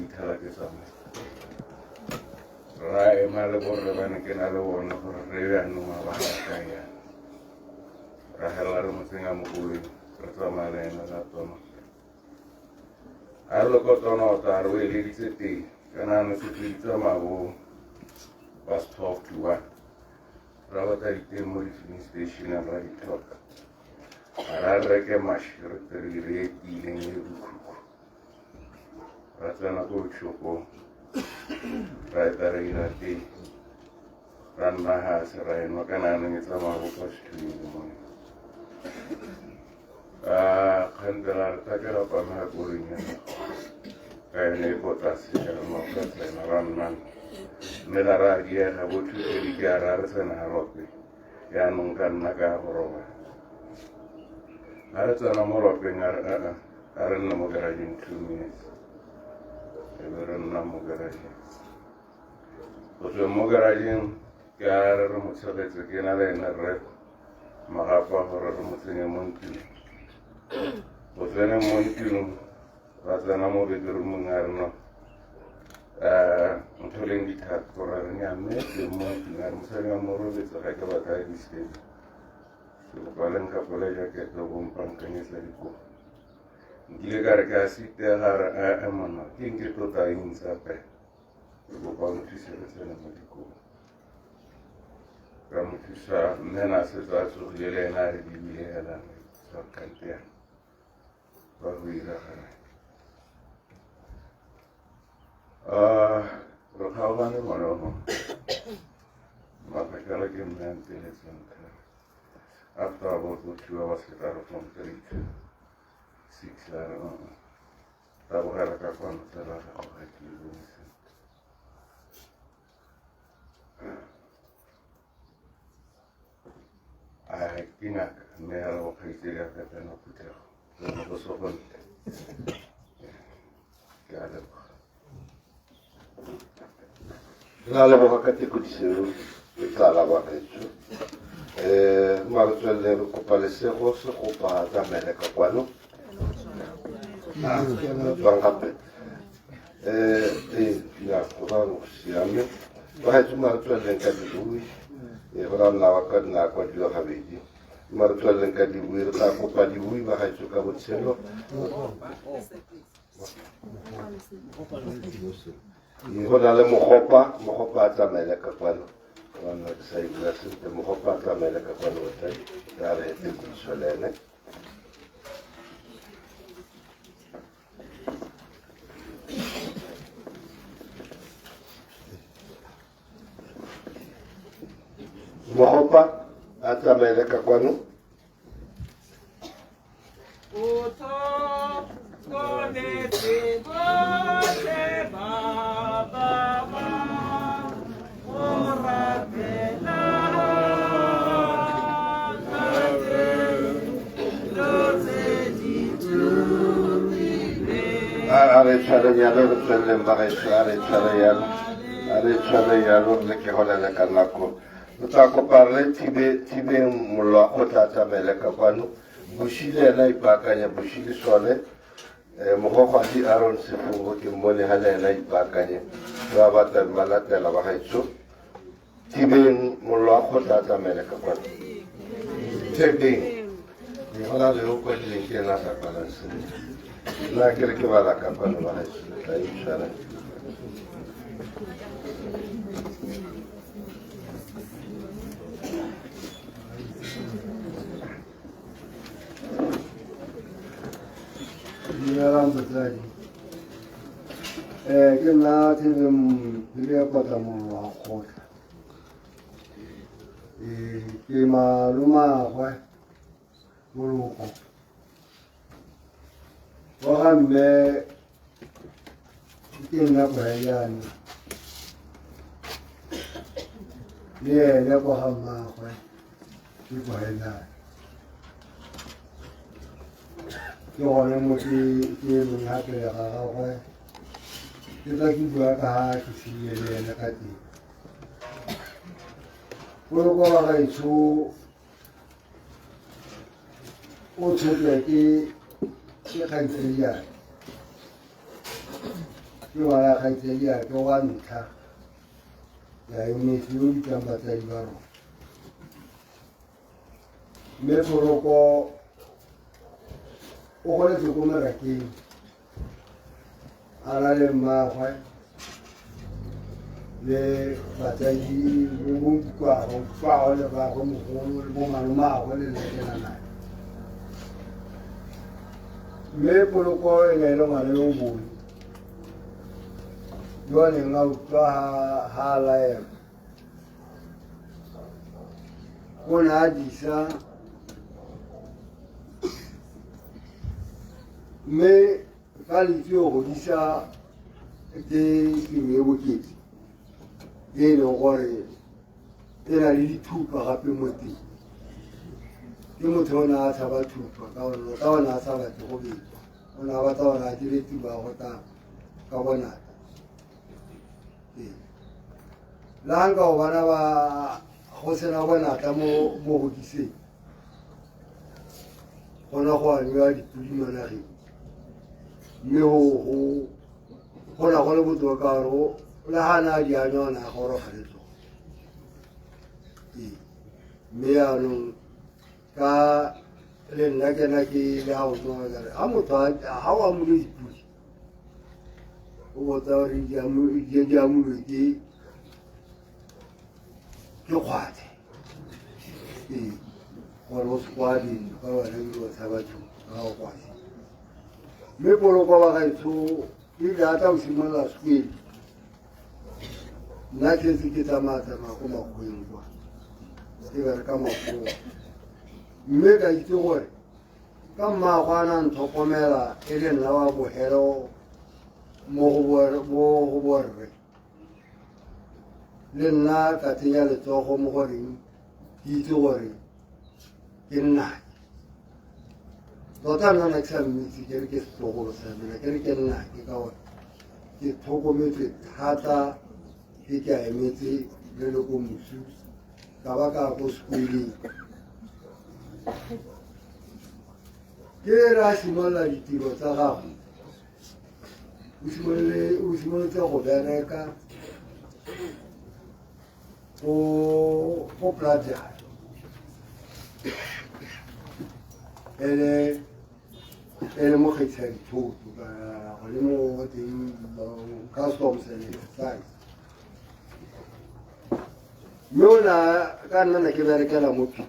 ithala ke tsamaya. Ra ema le borre ba ne ke na le bone gore re jaanong a ba ga yana. Ra helela re mo tsenya mo koloing re tsamaya le ena la tona. A re le ko tonota a re o eleditse teng kana ne se di tsamaya bo past 12 to 1. Ra batla diteng mo di-filling station ra di tlhoka. Ra reke mashi re tle re dire e tiileng e bokhukhu. Ra tsena ko shopong ra eta re ira teng ra nna gase ra enwa ka naanong e tsamaya bo past two in the morning. Kgantela re takela pamela koloing ya gago ka yone e ko tlase ka re no ka tsena ra nna mme ga ra diega bo 2:30 ke a ra re tsena ga lope yaanong ka nna ka go robala. Ga re tsena mo lopeng a re aa a re nne mo garageng 2 minutes, e be re nna mo garageng. Go tsweng mo garageng ke a re re mo tshegetse ke na le ene rre Magapa gore re mo tsenye mo ntlong. Go tseneng mo ntlong ra tsena mo bedroomong a re no ntholeng dithapo ra re nya mme teng mo ntlong a re mosadi wa mo robetse ga ke batla disebe ke kopa le nkapole jacket o bompankanyetsa dikobo. Nkile ka re ke a sitega re ee monna ke eng ke tlotla eng tsape ke kopa o nthuse re tsene mo dikobo. Ra mo thusa mme na setse a tsogile le ena a re dibile hela sa kante yana ba go iragala. Re kgaogane morogo maphakela ke mme a nteletseng kgale after about bo 2 hours ke tla re from 3 to 6 a re tabogela ka kwano tsela gago ga ke e bone sentle. A ke ngaka mme a re go kgaitsedi a ka tsena phuthego go se go ntle. Ke a leboga. Re a leboga ka tekodiso e tsala bagaetsho. Mma re tswelele re kopa lesego se kopa tsamaele ka kwano. Tswang gape. Ee, ya go ba go siame. Bagaetsho mma re tsweleleng ka dibui. Go ra nna wa ka nna kwadiwa gabedi. Mma re tsweleleng ka dibui re tla kopa dibui bagaetsho ka botshelo. Go na le mogopa, mogopa a tsamaele ka kwano. Gobane ke sa e bua sentle, mogopa a tsamaele ka kwano o tle ra re tekodiso le ene. Mogopa a tsamaele ka kwano. O tlhokometse botlhe ba ba ba go rapelang ka dilo tse di tumileng. A re tshwareng yalo re tsweleleng bagaetsho, a re tshware yalo, a re tshware yalo re leke go leleka nako. Re tla kopa re thibe thibeng mollo wa kgotla a tsamaele ka kwano. Boshile ena a ipaakanya, Boshile sone mogogwadi Aaron Sefungo ke mmone ha le ena a ipaakanye. Ba ba tla ba latela bagaetsho. Thibeng mollo wa kgotla a tsamaele ka kwano. Thebeng. Go na le o kwadileng ke ena a sa kwalang sentle. Nna ke re ke bala ka kwano bagaetsho le tla itshwara. Dumelang batsadi. Ke nna Thebe Pele Kotla Mollo wa Kgotla. Ke malomagwe moloko. Wa ga mme ke nna Bohelane. Le ene kwa ga mmagwe ke Bohelane. Ke gone mo ke emeng ga pele ga gagwe ke tla ke bua ka ga ke tshedile le ene ka teng. Poloko wa gaetsho o tshotswe ke kgaitsediane. Ke ngwana kgaitsadi ya ke wa ntlha ya emetse yo bitsang batsadi ba rona. Mme Poloko o goletse ko merakeng a na le mmaagwe le batsadi bo bonkukwagwe nkukwagwe le rraagwe mogolo le bo malomagwe le nna nae. Mme Poloko e ne e le ngwana yo o boi yo a neng a utlwa ha a laelwa. O ne a disa mme ka le itse go disa ke tiro e bokete e e leng gore e na le dithupa gape mo teng. Ke motho o ne a tshaba thupa ka gore ka o ne a sa batle go betwa, o ne a batla gore a dire tiro ya go tla ka bonako. Ee. Le ga nka go bona ba go sena bonatla mo go diseng, gona go amiwa dipodi mo nageng, mme go na go le botoka ka gore le ga ne a di anywa o ne a goroga le tsone. Ee. Mme jaanong ka le nna ke na ke le ga o tswa ka re ga motho ga o amule dipodi o botsa gore di amulwe ke kgwathe. Ee, gore o se kwa dintlo ka wena ebile o tshaba thupa ga o kwathe. Mme Poloko wa gaetsho ile a tla go simolola sekolo, nna ke ntse ke tsamaya-tsamaya ko makgoweng kwa ke bereka makgowa, mme ka itse gore ka mmaagwe a na ntlhokomela e le nna wa bogelo mo go borre, le nna ka tsenya letsogo mo goreng ke itse gore ke nnake. Tota nna ne ke sa mmitse ke re ke setlogolo sa me, ke re ke nnake ka gore ke tlhokometswe thata ke ke a emetse le le ko mosu ka ba ka ko sekoleng. Ke re a simolola ditiro tsa gagwe, o simolotse go bereka ko Plaza e le mokgethi ya dithoto go le mo teng customs and excise. Mme o ne ka nna ne ke berekela mo Phikwe.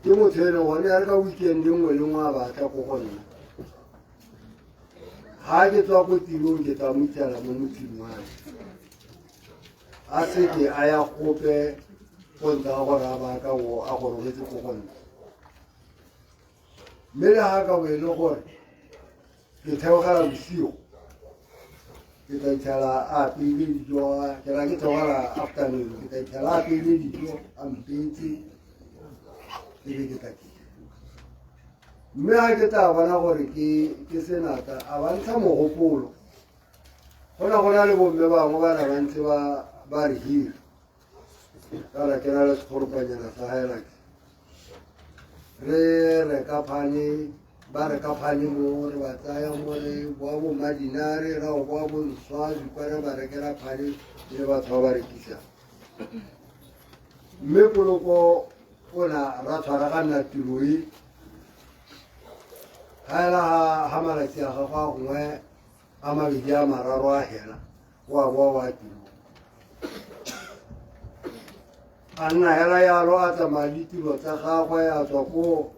Ke motho e leng gone ya re ka weekend nngwe le nngwe a batla ko go nna. Ga ke tswa ko tirong ke tla mo itsela mo motseng wa me. A seke a ya gope go ntsha gore a baka o a gorogetse ko go nna. Mme le ga ka bo e le gore ke theogela bosigo, ke tla itsela a apeile dijo, ke ra ke theogela afternoon, ke tla itsela a apeile dijo, a mpetse, e be ke tla ke. Mme ga ke tla bona gore ke senata, a ba ntsha mogopolo. Go na go na le bomme bangwe ba na ba ntse ba re hira. Kana ke na le sekgoropanyana sa Hilux. Re reka phane, ba reka phane mo, re ba tsaya mo, re boa bo Madinare, ra go boa bo Nswazi, kwa re ba rekela phane le batho ba ba rekisang. Mme Poloko o na ra tshwaragana tiro e. Ga ela ha malatsi a gagwe a gongwe a mabedi a mararo a hela, o a boa wa tiro. A nna hela yalo a tsamaya le ditiro tsa gagwe, a tswa ko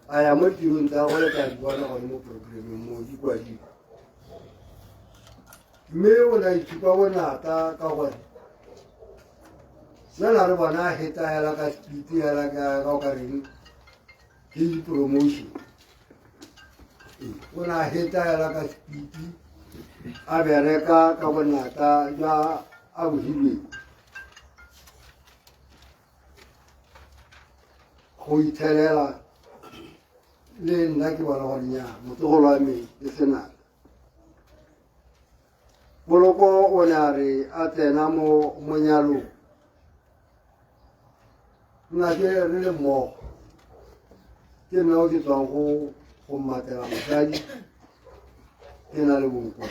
a ya mo ditirong tsa gagwe, le tla di bona gone mo programmeng mo di kwadilwe. Mme o ne a itshupa bonata ka gore nna na re bona a heta hela ka speed hela ka o ka reng ke di-promotion. O ne a heta hela ka speed, a bereka ka bonata jwa a bo hilweng. Go ithelela le nna ke bona gore nnyaa, motlogolo wa me ke senata. Poloko o ne a re a tsena mo monyalong, nna ke re le mmogo, ke nna o ke tswang go mmatela mosadi, ke na le bonkoko.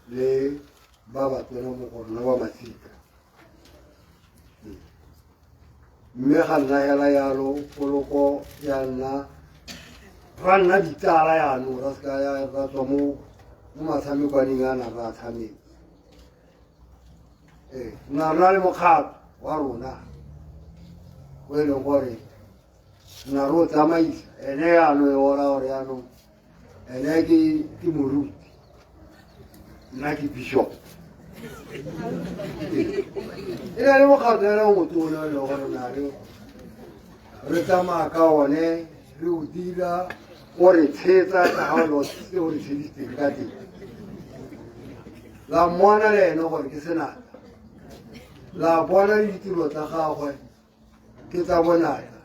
Le ba batona mo go rona ba masika. Mme ga nna hela yalo, Poloko ya nna ra nna ditsala yaanong, ra seka ra tswa mo matshamekwaneng a na ra tshameka. Ee, na re na le mokgatlho wa rona o e leng gore na re o tsamaisa ene yaanong, e ora gore yaanong ene ke moruti, nna ke bishop. E na le mokgatlho ene o motona o e leng gore na re tsamaya ka one, re o dira, o re tshetsa ka ga o se o re tsheditseng ka teng. La mmona le ene gore ke senatla, la bona le ditiro tsa gagwe ke tsa bonatla.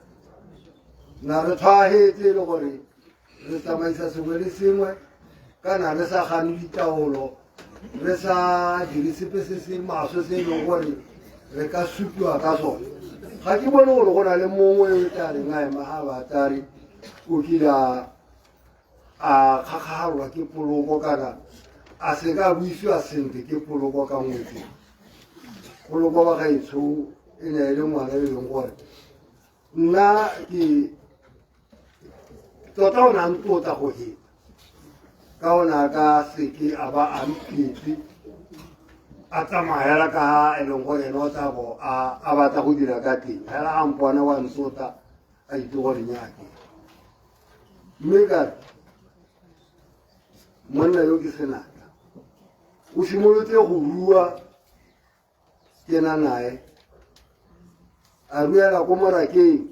Na re tshwagetse le gore re tsamaisa sengwe le sengwe, kana re sa gane ditaolo, re sa dire sepe se se maswe se e leng gore re ka supiwa ka sone. Ga ke bone gore go na le mongwe yo o tla reng a ema ga ba tare o kile a kgakgagalwa ke Poloko, kana a se ka buisiwa sentle ke Poloko ka ngwetse. Poloko ba gaetsho e ne e le ngwana e leng gore nna ke tota o ne a ntota go heta, ka o ne a ka seke a ba a mphetse a tsamaya ka ha e leng gore ene o tla bo a batla go dira ka teng. Hela a mpona wa ntsota, a itse gore nyake. Mme ka re monna yo ke senatla, o simolotse go rua ke na nae, a ruela ko morakeng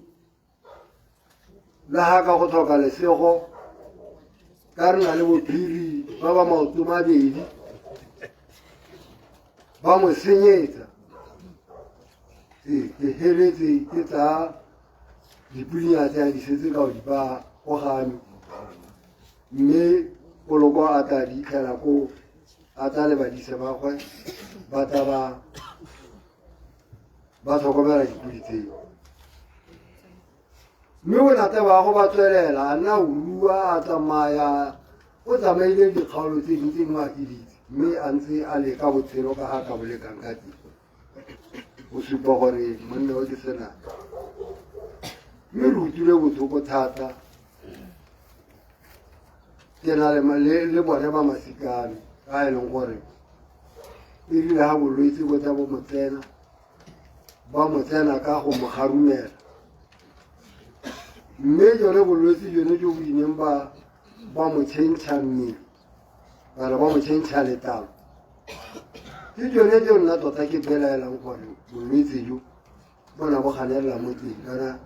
le ga ka go tlhoka lesego, ka re na le bophiri ba ba maoto mabedi ba mo senyetsa. Ee, ke heletse ke tsaya dipudinya tse a di setse ka o di ba ko game, mme Poloko a tla di itlhela ko a tla le badise ba gwe ba tla ba tlhokomela dipodi tseo. Mme bonate ba go ba tswelela a nna o rua, a tsamaya, o tsamaile dikgaolo tse dintsi mo a ke ditse, mme a ntse a leka botshelo ka ga ka bo lekang ka teng go supa gore monna o ke senatla. Mme re utlwile botlhoko thata, ke na le bone ba masikane ka e leng gore e rile ga bolwetse bo tla bo mo tsena, ba mo tsena ka go mo garumela. Mme jone bolwetse jone jo bo ileng ba mo change mmele kana ba mo change letlalo, ke jone jo nna tota ke belaelang gore bolwetse jo bona bo ganelela mo teng, kana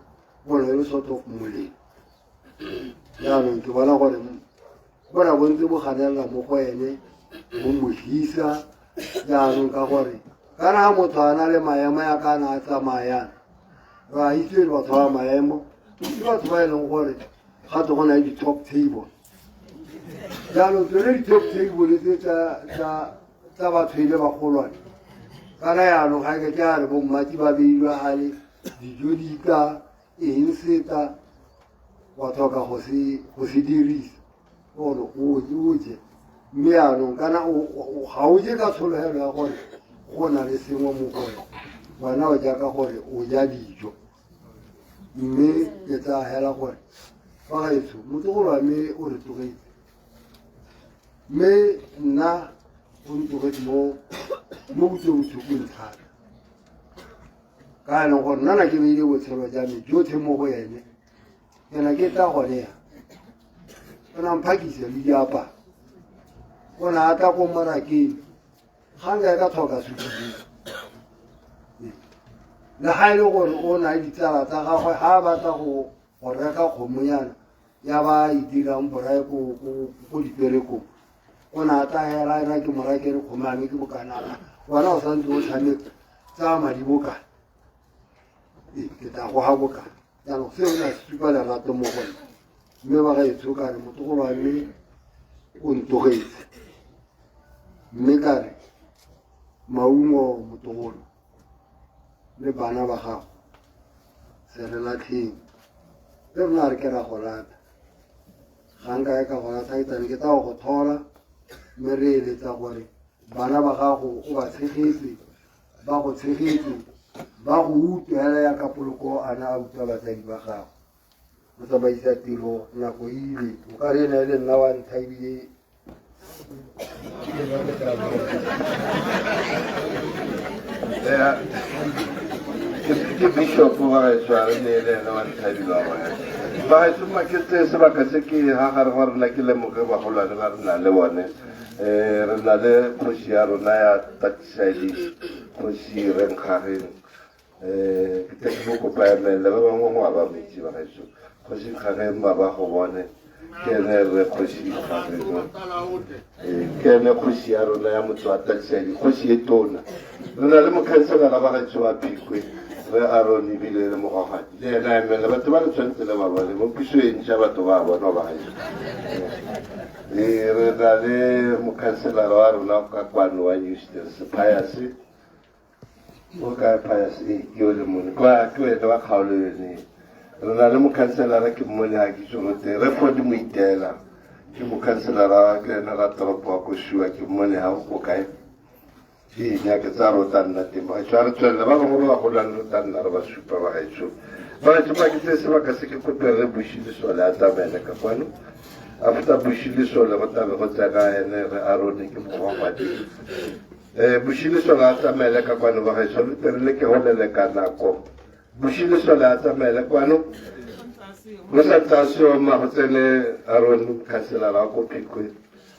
bona e le sort of molemo. Jaanong ke bona gore bona bo ntse bo ganelela mo go ene, bo mo hisa jaanong, ka gore kana ga motho a na le maemo ya kana a tsamayang, re a itse le batho ba maemo ke batho ba e leng gore ga twe go na le di-top table. Jaanong tsone di-top table tse tsa batho e le bagolwane, kana yaanong ga ke ke a re bommati ba beilwe gale, dijo di tla, eng seta wa tlhoka go se dirisa gore o je. Mme yaanong kana ga o je ka tshologelo ya gore go na le sengwe mo go wena, wena o jaaka gore o ja dijo. Mme ke tsaya hela gore fa gaetsho motlogolo wa me o re tlogetse, mme nna o ntlogetse mo kutlobotlhokong thata, ka e leng gore nna na ke beile botshelo jwa me jotlhe mo go ene. Ena ke tla gone ya o na mphakisa le diaparo, o ne a tla ko morakeng, ga nka ka tlhoka sukiri. Le ga e le gore o na le ditsala tsa gagwe, ga a batla go reka kgomonyana ya ba e dirang borae ko diperekong, o ne a tla hela ena ke morakere kgomo ya me ke bokanana, wena o santse o tshameka, tsaya madi bokana, ee, ke tla go ga bokana. Jaanong seo ne se supa lerato mo go nna. Mme ba gaetsho, ka re motlogolo wa me o ntogetse, mme ka re maungo motlogolo le bana ba gago se re latlheng le rona, re ke ra go rata, ga nka ka go rata ke tsane ke tla go thola. Mme re eletsa gore Bana ba gago o ba tshegetse, ba go tshegetse, ba go utlwe hela yaka Poloko a ne a utlwa batsadi ba gagwe. O tsamaisa tiro nako e ile, o ka re e ne e le nna wa ntlha ebile ke nna ke tla bona. Yeah. Ke bishop wa gaetsho a re ne le ene wa ntlha ebile wa bone. Bagaetsho mma ke tseye sebaka se ke ga gare ga rona ke lemoge bagolwane ba re nang le bone. Um re na le kgoši ya rona ya Tatisadi, kgoši Renkgageng. Um ke tle ke mo kopa emele ba bangwe go a ba metsi bagaetsho. Kgoši Nkgageng ba ba go bone ke ene rre kgoši Nkgageng. Ee, ke ene kgoši ya rona ya motse wa Tatisadi, kgoši e tona. Re na le mokhanselara ba gaetsho wa Phikwe, re Aaron ebile le mogwagadi le ena emele batho ba le tshwanetse le ba bone mo puso e ntšha batho ba bona ba gaetsho. Ee, re na le mokhanselara wa rona ka kwano wa Newsters, Pius. O kae Pius? Ee, ke o le mone. Kwa ke wena wa kgaolo yone. Re na le mokhanselara ke mmone ga ke itse gore re Ford Moitela. Ke mokhanselara ke ena ratoropo wa Košua ke mmone ga o ko kae. Ee, nyake tsa re o tla nna teng bagaetsho. A re tswelele ba bangwe ba bagolwane re tla nna re ba supa bagaetsho. Bagaetsho ba ke tseye sebaka se ke kope re Bushi Lesole a tsamaele ka kwano. After Bushi Lesole go tlabe go tsena ene re Arone ke mogwagwadi. Bushi Lesole a tsamaele ka kwano bagaetsho re tle re leke go leleka nako. Bushi Lesole a tsamaele kwano. Go sa ntse a soma go tsene Aaron khanselara wa ko Phikwe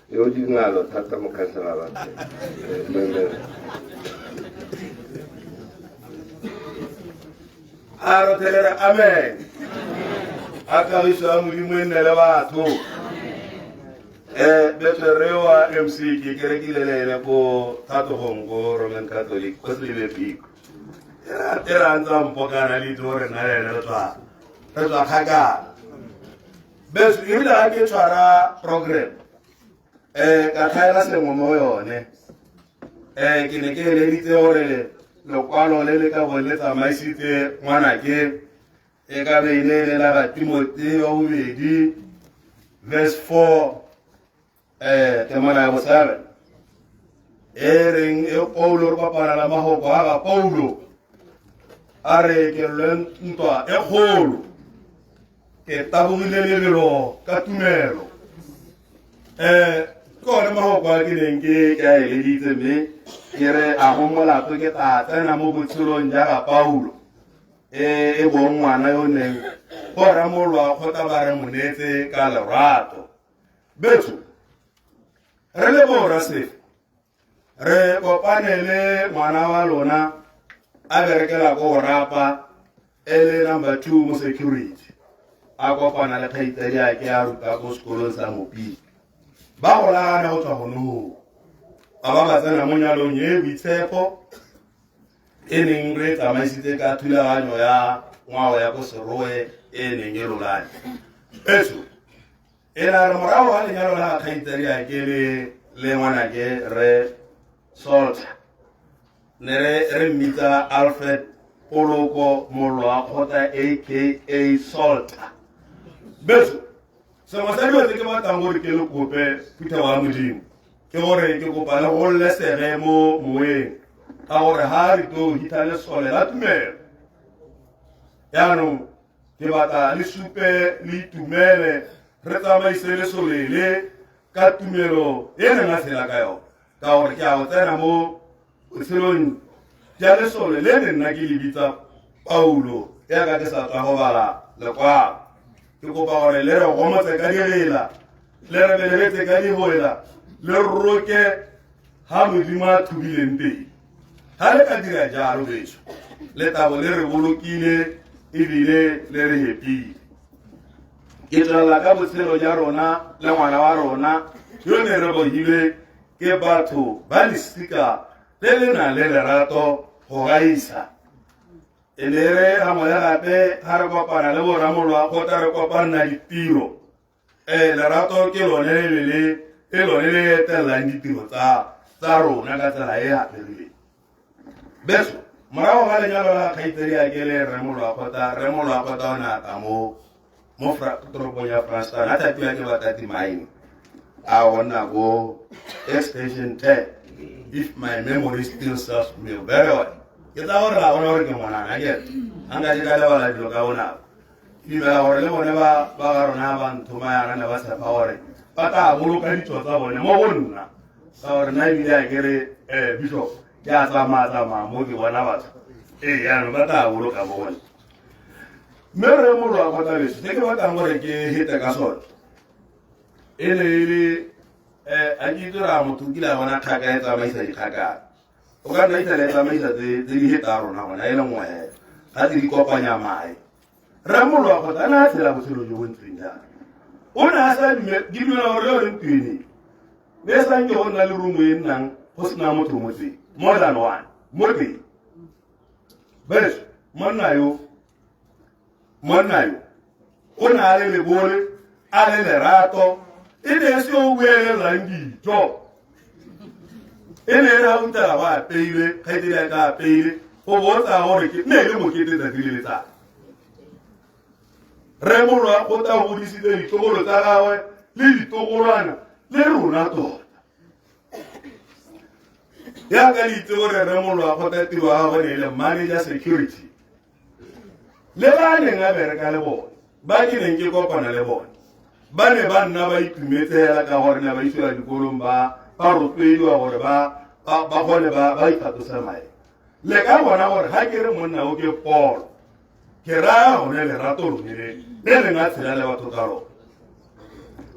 yo dingalo thata mo khanselara A rothelere amen. A kagiso ya Modimo e nne le batho. Betho re wa MC ke kerekile le ene ko Thatogong ko Roman Catholic ko Selibe Phikwe. E re a ntse a mpokana le itse gore nna le ene re tswa re tswa kgakala. Beso e rile ga ke tshwara program ka tlhaela sengwe mo yone. Ke ne ke eleditse gore lekwalo le le ka bong le tsamaisitse ngwanake e ka be e ne e le la ga Timotheo wa bobedi verse 4 temana ya bo-7 e reng e Paulo re kopana le mahoko a ga Paulo a re ke lwe ntwa e kgolo ke tabogile lebelo ka tumelo. Ke one mahoko a ke neng ke a eleditse mme ke re a go molato ke tla tsena mo botshelong ja ga Paulo e bong ngwana yo neng go ramolwa kgotsa ba re monetse ka lerato. Betso re le borra Sefo re kopane le ngwana wa lona a berekela ko rapa e le number 2 mo security a kopana le kgaitsadi a ke a ruta ko sekolong sa Mopile ba golagana go tswa gonoo ba ba ba tsena mo nyalong e boitshepo e neng re tsamaisitse ka thulaganyo ya ngwao ya ko Serowe e neng e lolane. Etso e la re morago ga lenyalo la kgaitsadi a ke le le ngwanake re Solta ne re re mmitsa Alfred Poloko Mollo wa Kgotla aka Solta. Betso sengwe sa dilo tse ke batlang gore ke le kope phuthego ya Modimo ke gore ke kopa le gololesege mo moeng ka gore ha re tlo hitha lesole la tumelo jaanong ke batla le supe le itumele re tsamaise lesole le ka tumelo e neng a tshela ka yone ka gore ke a go tsena mo botshelong ja lesole le ne nna ke le bitsa Paulo yaka ke sa tswa go bala lekwalo. Ke kopa gore le re gomotse ka direla le re belegetse ka digoela le roke ha Modimo a thubileng teng. Ha le ka dira jalo beso letabo le re bolokile ebile le re hepile. Ke tswelela ka botshelo ja rona le ngwana wa rona yo ne re bohilwe ke batho ba lesika le le nang le lerato go gaisa. E ne re gangwe le gape ga re kopana le boramolwa kgotsa re kopanna ditiro lerato ke lone le le e lone le etelelang ditiro tsa rona ka tsela e aperileng. Beso morago ga lenyalo la kgaitsadi a ke le Remolwa kgotsa Remolwa kgotsa o ne a tla mo toropong ya Franstan a thapiwa ke batati mine. A gona ko extension 10, if my memory still serves me very well. Ke tsa gore la bona gore ke ngwanana ke a nka ke ka lebala dilo ka bonako. Ke dumela gore le bone ba ba ga rona ba nthoma yana ne ba tshepa gore ba tla boloka ditso tsa bone mo go nna, ka gore nna ebile a ke re bishop ke a tsamaya tsamaya mo ke bona batho, ee, yaanong ba tla boloka mo bone. Mme re molo wa kgotlabeso se ke batlang gore ke hete ka sone e ne e le a ke itse ra motho o kile a bona kgaka e tsamaisa dikgakana, o ka nna itsela e tsamaisa tse di heta rona gona e le nngwe hela ga tse di kopanya mae. Ramolo wa kgotsa a ne a tshela botshelo jo bo ntseng jang? O ne a sa ke dumela gore le yone ntwene ne sa nke go nna le rumo e nnang go sena motho mo teng, more than one mo teng. Beso monna yo, monna yo o ne a le lebole, a le lerato, e ne e se o buelelang dijo, e ne e re ga utlwela go apeile, kgaitsedi a ka apeile, go botsa gore ke ne e le mokete tsatsi le letsatsi. Remolo wa kgotla o godisitse ditlogolo tsa gagwe le ditlogolwana le rona tota. Yaka le itse gore Remolo wa kgotla tiro ya gagwe ne e le manager security, le ba neng a bereka le bone, ba ke neng ke kopana le bone, ba ne ba nna ba itumetse hela ka gore ne ba isiwa dikolong, ba ba rotloediwa gore ba ba kgone ba ba ikgatose maemo. Le ka bona gore ga ke re monna o ke polo, ke raya gone lerato lone le le leng a tshela le batho ka lone.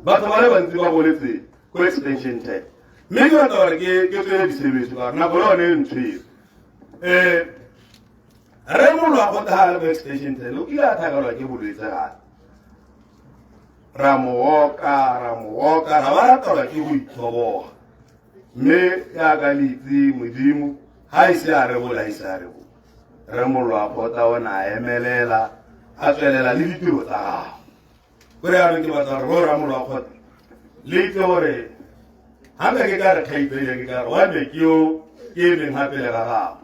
Batho ba le bantsi ba boletse ko extension 10, mme ke batla gore ke tswele disebetso ka gore nako le yone e ntshwere. Re molo wa go tlhaga le ko extension 10 o kile a thakelwa ke bolwetse gape, ra mo oka, ra mo oka, ra ba ratelwa ke go itlhoboga. Mme jaaka le itse, Modimo ga ise a rebola, ise a rebola. Re mollo wa kgotla o ne a emelela, a tswelela le ditiro tsa gagwe. Kore yaanong ke batla gore bo ramolo wa kgotla le itse gore ga nka ke ka re kgaitsedi, ke ka re wa me ke yo ke emeng ga pele ga gago,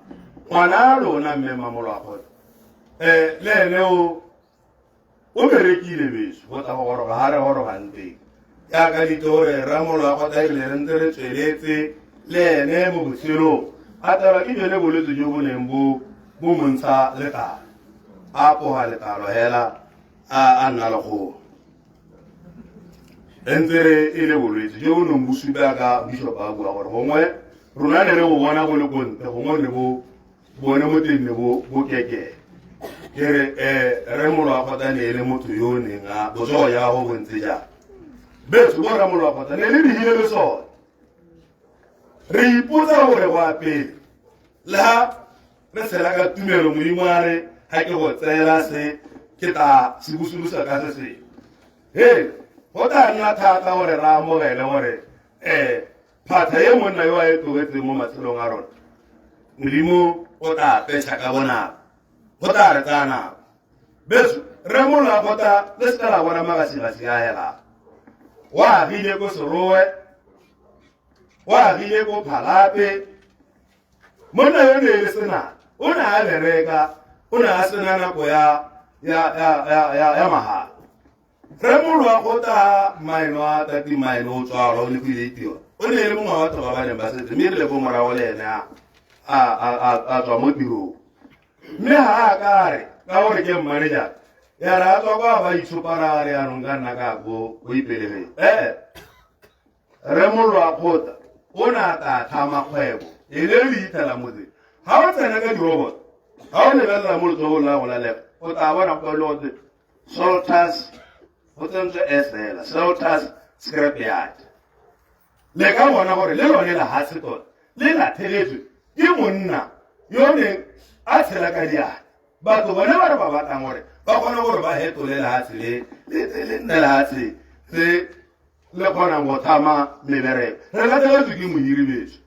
ngwana a lona mme mamolo wa kgotla, le ene o berekile beso go tla go goroga ga re gorogang teng. Jaaka le itse gore ramolo wa kgotla e rile re ntse re tsweletse le ene mo botshelong, a tsalwa ke jone bolwetse jo bo neng bo bo montsha letlalo, a apoga letlalo hela, a nna lekgolo. E ntse re e le bolwetse jo bo neng bo supa ka bishop a bua gore gongwe rona ne re bo bona bo le ko ntle, gongwe ne bo bone mo teng ne bo bo kekele. Ke re re molo wa kgotla ne e le motho yo o neng a botsogo ja go bontse jang. Betso bo ramolo wa kgotla ne le digile le sone. Re ipotsa gore go a pele le ha re tshela ka tumelo, Modimo a re ga ke go tseela se, ke tla se busulusa ka se sengwe. He go tla nna thata gore re amogele gore phatha e monna yo a e tlogetseng mo matshelong a rona, Modimo o tla petšha ka bonako, go tla re tsaya nako. Beso re moloa kgotla le seka la bona magasigasi a helang. Wa agile ko Serowe, wa agile ko Phalape. Monna yo ne e le senana, o ne a bereka, o ne a sena nako ya ya ya ya ya ya mahala. Re moloa kgotla maeno a tati maeno o tswalwa o ne go ile itiwa, o ne e le mongwe wa batho ba ba neng ba setse, mme re le ko morago le ene a tswa mo tirong. Mme ga a ka re ka gore ke manager ya re a tswa kwa ba itshopara a re yanong ka nna ka ko ko Ipelegeng. Ee, re moloa kgotla o ne a tla tlhama kgwebo e le le ithela motse. Ga o tsena ka dirobot, ga o lebelela mo letsogong la go la left, o tla bona go le gote Salters, go tsentswe S hela, Salters scrap yard. Le ka bona gore le lone lehatshe tota le latlhegetswe ke monna yo neng a tshela ka diatla. Batho bone ba re ba batlang gore ba kgone gore ba hetole lehatshe le le nne lehatshe le le kgonang go thama mebereko. Re latlhegetswe ke mohiri beso,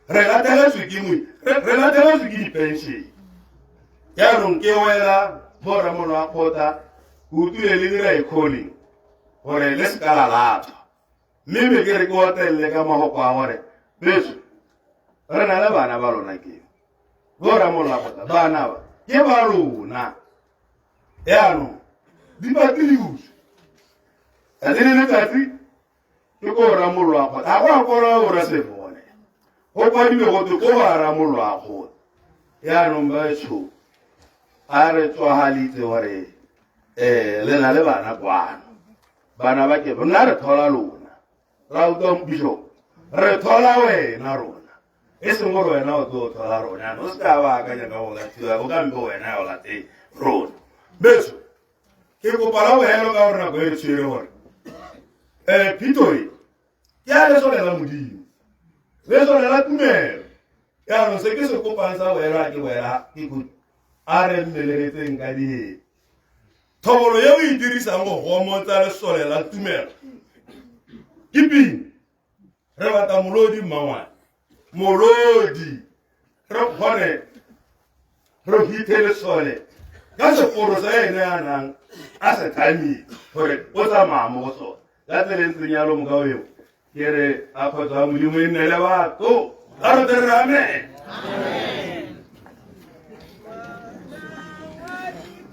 re latlhegetswe ke re latlhegetswe ke dipension. Jaanong ke wela mo ramolo wa kgotla, ke utlwile le dira e calling gore le seka la latlhwa, mme be ke re ke otelele ka magoko a gore beso re na le bana ba lona, ke bo ramolo wa kgotla, bana ba ke ba lona. Yaanong di batle di utswe tsatsi le letsatsi. Ke ko ra mollo wa kgotla. Ga go a kwalwa go ra sefone. Go kwadilwe go twe ko ga ra mollo wa kgotla. Yaanong baetsho a re tswagalitse gore um le na le bana kwano. Bana ba ke nna re thola lona. Ra utlwa bishop. Re thola wena rona. E seng gore wena o tlo thola rona. O se ka ba akanya ka go latiwa o ka mpe wena o late rona. Betso ke kopa la bohelo ka gore nako e re tshwere gore phito e ke a lesole la Modimo. Lesole la tumelo. Jaanong se ke se kopang sa bohelo a ke boela ke go a re mmeleletseng ka dihe. Thobolo e o e dirisang go gomotsa lesole la tumelo ke pina. Re batla molodi mmangwane. Molodi re kgone re hithe lesole ka seporo sa ene a nang a se thamile gore o tsamaya mo go sone. Ka tsela e ntseng yalo moka eo ke re a kgotsa Modimo e nne le batho. A re tle re amen.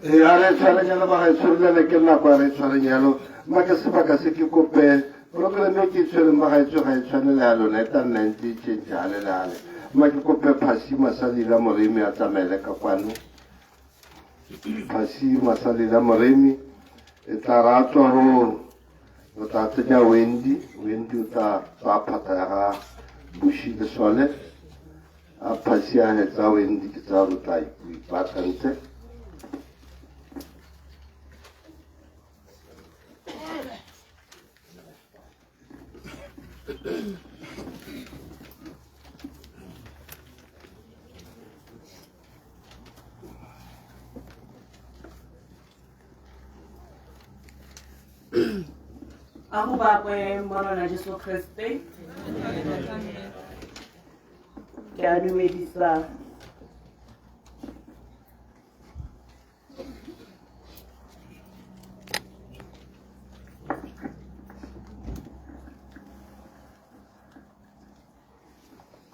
Ee, a re tshwareng yalo bagaetsho re lele ke nako a re tshwareng yalo mma ke sebaka se ke kope program e ke e tshwereng bagaetsho ga e tshwane le ya lona e tla nna ntse e change gale le gale mma ke kope Phasi Masalila Moremi a tsamaele ka kwano. Phasi Masalila Moremi e tla ra tswa go o tla tsenya Wendy. Wendy o tla tsaya phata ya ga Bushi Lesole. A Phasi a hetsa Wendy ke tsa re tla ipaakantse. A go bakwe Morena Jesu Kriste. Ke a dumedisa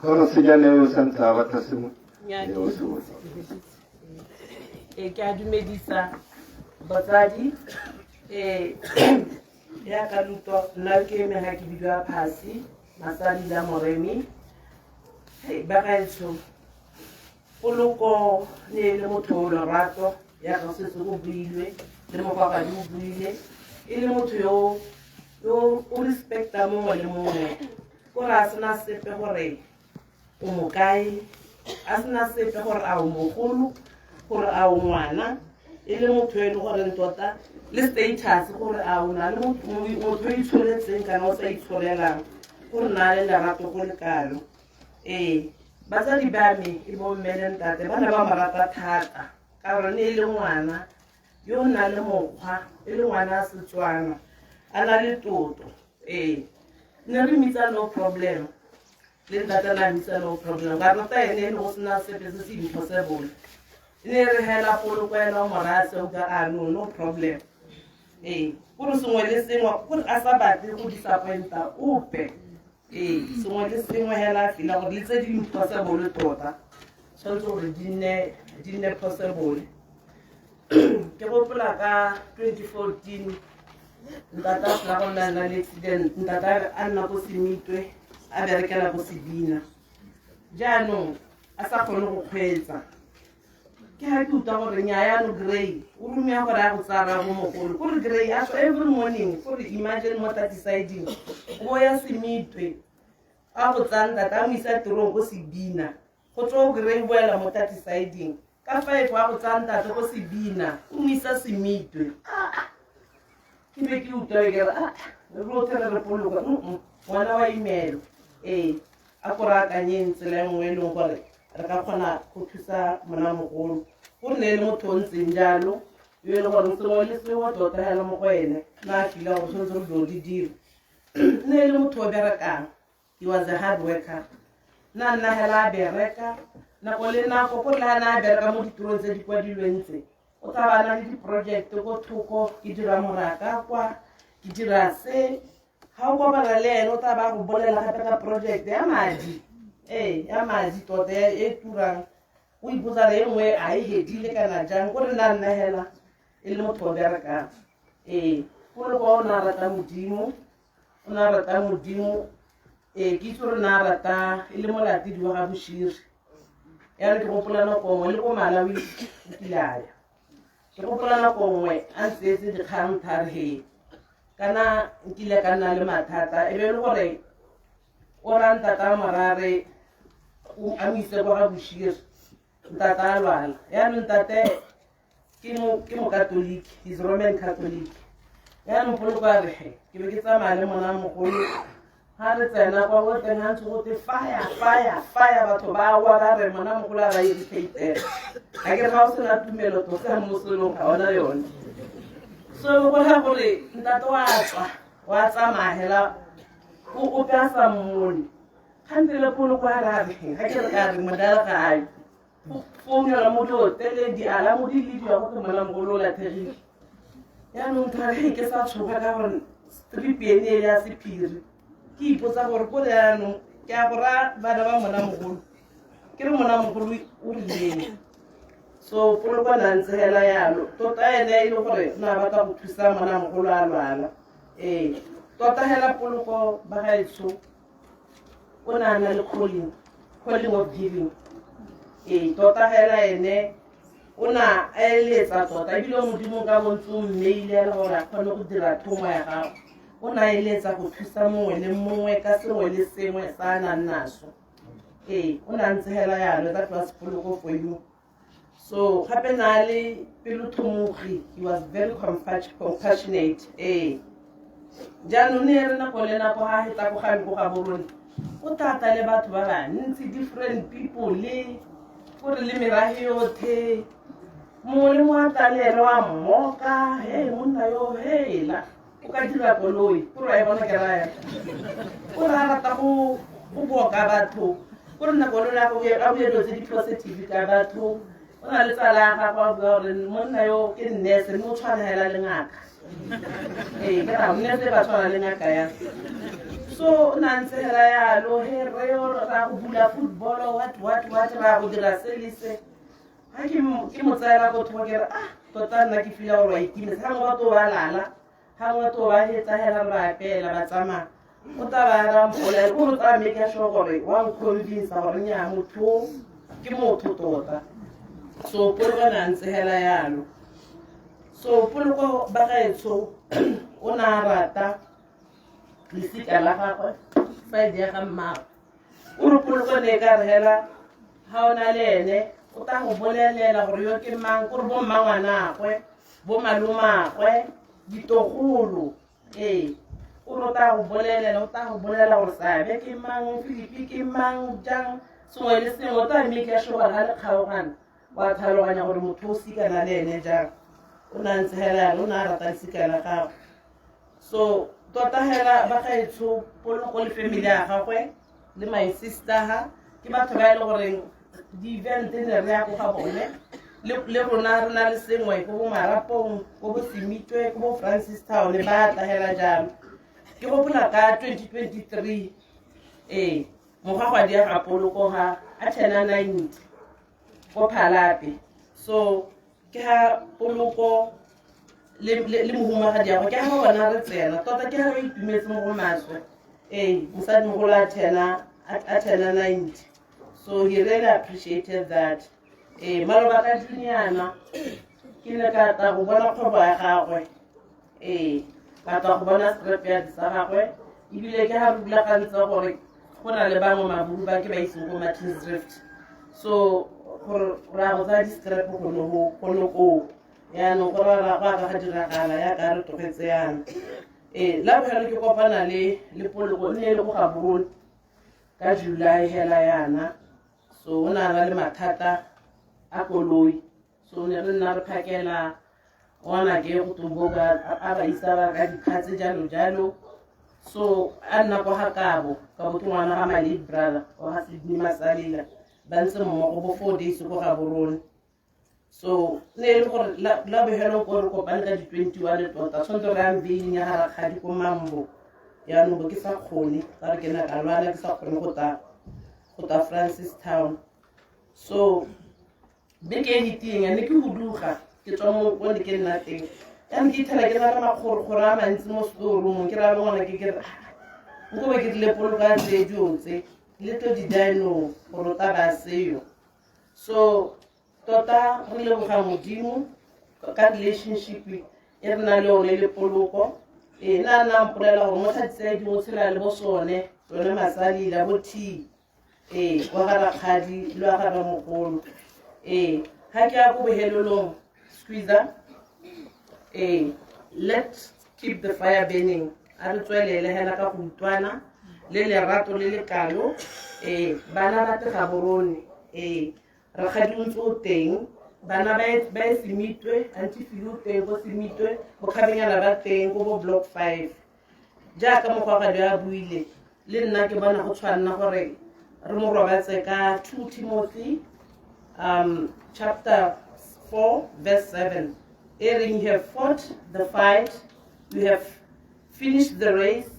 Gore sejane o santse a batla sengwe. Nnyaa, Ee, o se botsa. Ee, ke a dumedisa batsadi yaka lutwa nna ke eme ga ke bidiwa Phasi Masadi la Moremi. Bagaetsho Poloko ne e le motho o lorato yaka setse go builwe le mogwagadi o buile e le motho yo yo o respecta mongwe le mongwe kore a sena sepe gore o mo kae a sena sepe gore a o mogolo gore a o ngwana e le motho e le goreng tota le status gore a o na le motho o itsholetseng kana o sa itsholelang gore na le lerato go le kalo. Ee, batsadi ba me e bo mme le ntate ba ne ba mo rata thata ka gore ne e le ngwana yo o nang le mokgwa e le ngwana a Setswana a na le toto. Ee, ne re mmitsa no problem le ntate na mmitsa no problem ka tota ene e le go sena sepe se se impossible. E ne re hela poloko ena o mo raya seo ka a no no problem. Ee, gore sengwe le sengwe gore a sa batle go disappointa ope. Ee, sengwe le sengwe hela fela gore le tse di impossible tota tshwanetse gore di nne possible. Ke gopola ka 2014 ntate a sena go nna le accident, ntate a nna ko Semitwe a berekela ko Sebina jaanong a sa kgone go kgweetsa. Ke ga ke utlwa gore nnyaa yaanong Grey o romea gore a go tsaya rrago mogolo kore Grey a tswa every morning kore imagine mo thirty-siding o ya Semitwe a go tsaya ntate a mo isa tirong ko Sebina go tswa o Grey boela mo thirty-siding ka 5 a go tsaya ntate ko Sebina o mo isa Semitwe. Ke be ke utlwa ke re a re rotlhe re re poloka ngwana wa imelo. Ee, a ko re akanyeng tsela e nngwe e leng gore re ka kgona go thusa monamogolo go nne le motho o ntseng jalo yo e le gore sengwe le sengwe tota hela mo go ene na a fila gore tshwanetse re dilo di dire. Ne e le motho o berekang, he was a hard worker. Na nna hela a bereka nako le nako gore le ga na a bereka mo ditirong tse di kwadilweng tse o tla ba na le di-project ko thoko ke dira moraka kwa ke dira se ga o kopana le ene o tla ba go bolela gape ka project ya madi ee ya madi tota e turang o ipotsa le e nngwe a e hedile kana jang gore nna nna hela e le motho o berekang. Ee, poloko o ne a rata Modimo. O ne a rata Modimo. Ee, ke itse gore ne a rata e le molatedi wa ga Boshiri. Ya re ke gopola nako nngwe le ko Malawi o kile a ya. Ke gopola nako nngwe a ntseetse dikgang thare he kana nkile ka nna le mathata, e be e le gore o ra ntata morare a mo ise kwa ga Boshiri, ntata a lwala. Yaanong ntate ke Mokatoliki, he's Roman Catholic. Yaanong Poloko a re he ke be ke tsamaya le mona mogolo, ga re tsena kwa go teng ga ntse go te fire, fire, fire, batho ba wa ba re mona mogolo a ba irritatela. Ga ke re ga o sena tumelo tota mo selong ga ona yone. So go raya gore ntate wa tswa wa tsamaya hela o ope a sa mmone. Gante le Poloko a re ga ke re ka re modala ga ayo founela mo dihoteleng, dialamo di lediwa go mona mogolo o latlhegile. Yaanong thare ke sa tshoga ka gore strip ene e le ya sephiri, ke ipotsa gore ko yaanong ke a go raya bana ba mona mogolo, ke re mona mogolo o rileng. So Poloko na ntse hela yalo tota, ene e le gore o ne a batla go thusa mona mogolo a lwala. Ee, tota hela Poloko ba gaetsho o ne a na le calling, calling of giving. Ee, tota hela ene o ne a eletsa tota, ebile Modimo ka bontse o mmeile gore a kgone go dira thomo ya gago. O ne a eletsa go thusa mongwe le mongwe ka sengwe le sengwe sa a nang naso. Ee, o ne a ntse hela yalo. That was Poloko for you. So gape na le pelothomogi, he was very compassionate. Ee, jaanong ne re nako le nako ga hetsa ko game ko ga borone, o tata le batho ba bantsi, different people, le kore le merahe yothe, mongwe le mongwe a tla le ene wa mmoka. He monna yo hela o ka dira koloi kore wa e bona ke raya o re a rata go boka batho, kore nako le a bue dilo tse di positive ka batho. O na le tsala ya gagwe a bua gore monna yo ke nurse, mme o tshwana hela le ngaka. Ee, ke ra nurse ba tshwana le ngaka ya. So o na ntse hela yalo, he re yo ra go bula football, what what what, ra go dira se le se. Ga ke mo tseela ko thoko, ke re ah, tota nna ke feel gore wa itimetse. Ga ngwe batho ba lala, ga ngwe batho ba hetsa hela re ba apeela ba tsamaya, o tla ba ra mpolela o re tsaya make sure gore wa nconvince gore nnyaa, motho o ke motho tota. So Poloko ne a ntse hela yalo. So Poloko ba gaetsho o ne a rata lesika la gagwe, side ya ga mmagwe. O re Poloko ne e ka re hela ga o na le ene o tla go bolelela gore yo ke mang, kore bo mmangwanagwe, bo malomagwe, ditogolo. Ee, o re o tla go bolelela, o tla go bolelela gore Seabe ke mang, Filipi ke mang, jang, sengwe le sengwe. O tla make sure gore ga le kgaogana wa tlhaloganya gore motho o sikana le ene jang. O ne a ntse hela yalo, o ne a rata lesika la gagwe. So tota hela ba gaetsho, Poloko le family ya gagwe le my sister ha ke batho ba e le goreng di-event ne re ya ko ga bone le rona re na le sengwe ko bo Marapong, ko bo Semitwe, ko bo Francis Town, ba tla hela jalo. Ke gopola ka 2023, ee, mogwagwadi ya ga Poloko ga a turna 90 ko Phalape. So ke ga Poloko le mohumagadi ya go ke ga bona re tsena tota, ke ga ba itumetse mo go maswe. Ee, mosadimogolo a turna 90, so he really appreciated that. Ee, maloba ka Juniana ke ne ka tla go bona kgwebo ya gagwe. Ee, ka tla go bona scrapyard sa gagwe, ebile ke ga re rulagantse gore go na le bangwe maburu ba ke ba iseng ko Martins Drift, so gore ra go tsaya di-scrap gone koo. Yaanong go rara go a ka ga diragala yaka re tlogetse yana. Ee, la bogelo ke kopana le Poloko nne e le go Gaborone ka July hela yana. So o ne a na le mathata a koloi, so ne re nna re phakela ngwana ke go tomboka a ba isa ba ka diphatse jalo jalo. So a nna kwa ga Kabo, Kabo ke ngwana ga my late brother wa ga Sydney Masalela, ba ntse mmogo bo 4 days ko Gaborone. So ne e le gore la bogelo ko re kopane ka di-21 tota, tshwanetse re yang veining ya ga rakgadi ko Mambo. Yaanong bo ke sa kgone ka re ke ne ka lwala, ke sa kgone go tla Francis Town. So beke e fetileng ne ke huduga ke tswa mo ko ne ke nna teng, yaanong ke ithela ke na le makgorokgoro a mantsi mo storeroomong. Ke raya le ngwana ke re, "Ah, Nko be ke rile poloka tse dio tse le tlo di dino gore o tla ba seyo. So tota re leboga Modimo ka relationship e re nang le yone le poloko. Ee, nna nna mpolela gore mo tlhatsitseng di go tshela le bo sone yone matsadi la bo T. Ee, wa ga rakgadi le wa ga ramogolo. Ee, ga ke ya ko bohelelong squeezer. Ee, let's keep the fire burning. A re tswelele hela ka go utlwana le lerato le lekalo. Ee, bana ba te Gaborone. Ee, rakgadi o ntse o teng. Bana ba e Semitwe, Aunty Philo o teng ko Semitwe, bokgabenyana ba teng ko bo block 5. Jaaka mogwagadi a buile, le nna ke bona go tshwanna gore re mo robatse ka 2 Timothy chapter 4 verse 7. E reng, you have fought the fight, you have finished the race,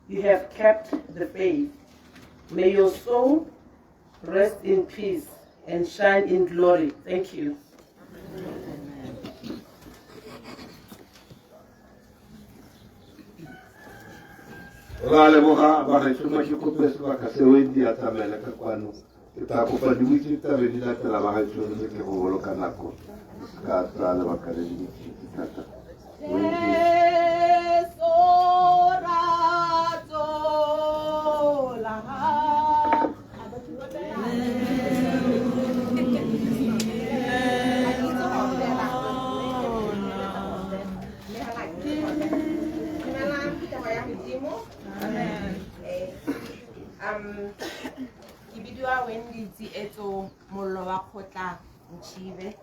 you have kept the faith. May your soul rest in peace and shine in glory. Thank you. Ra leboga bagešo, mo ke kope sebaka seo e di atamele ka kwano. Ke tla kopa diwitse tsa be di latela bagešo, re ke go boloka nako ka tsaya lebaka le le ntsi thata. Ke bidiwa Wendy Tsietso Mollo wa Kgotla Nchibe.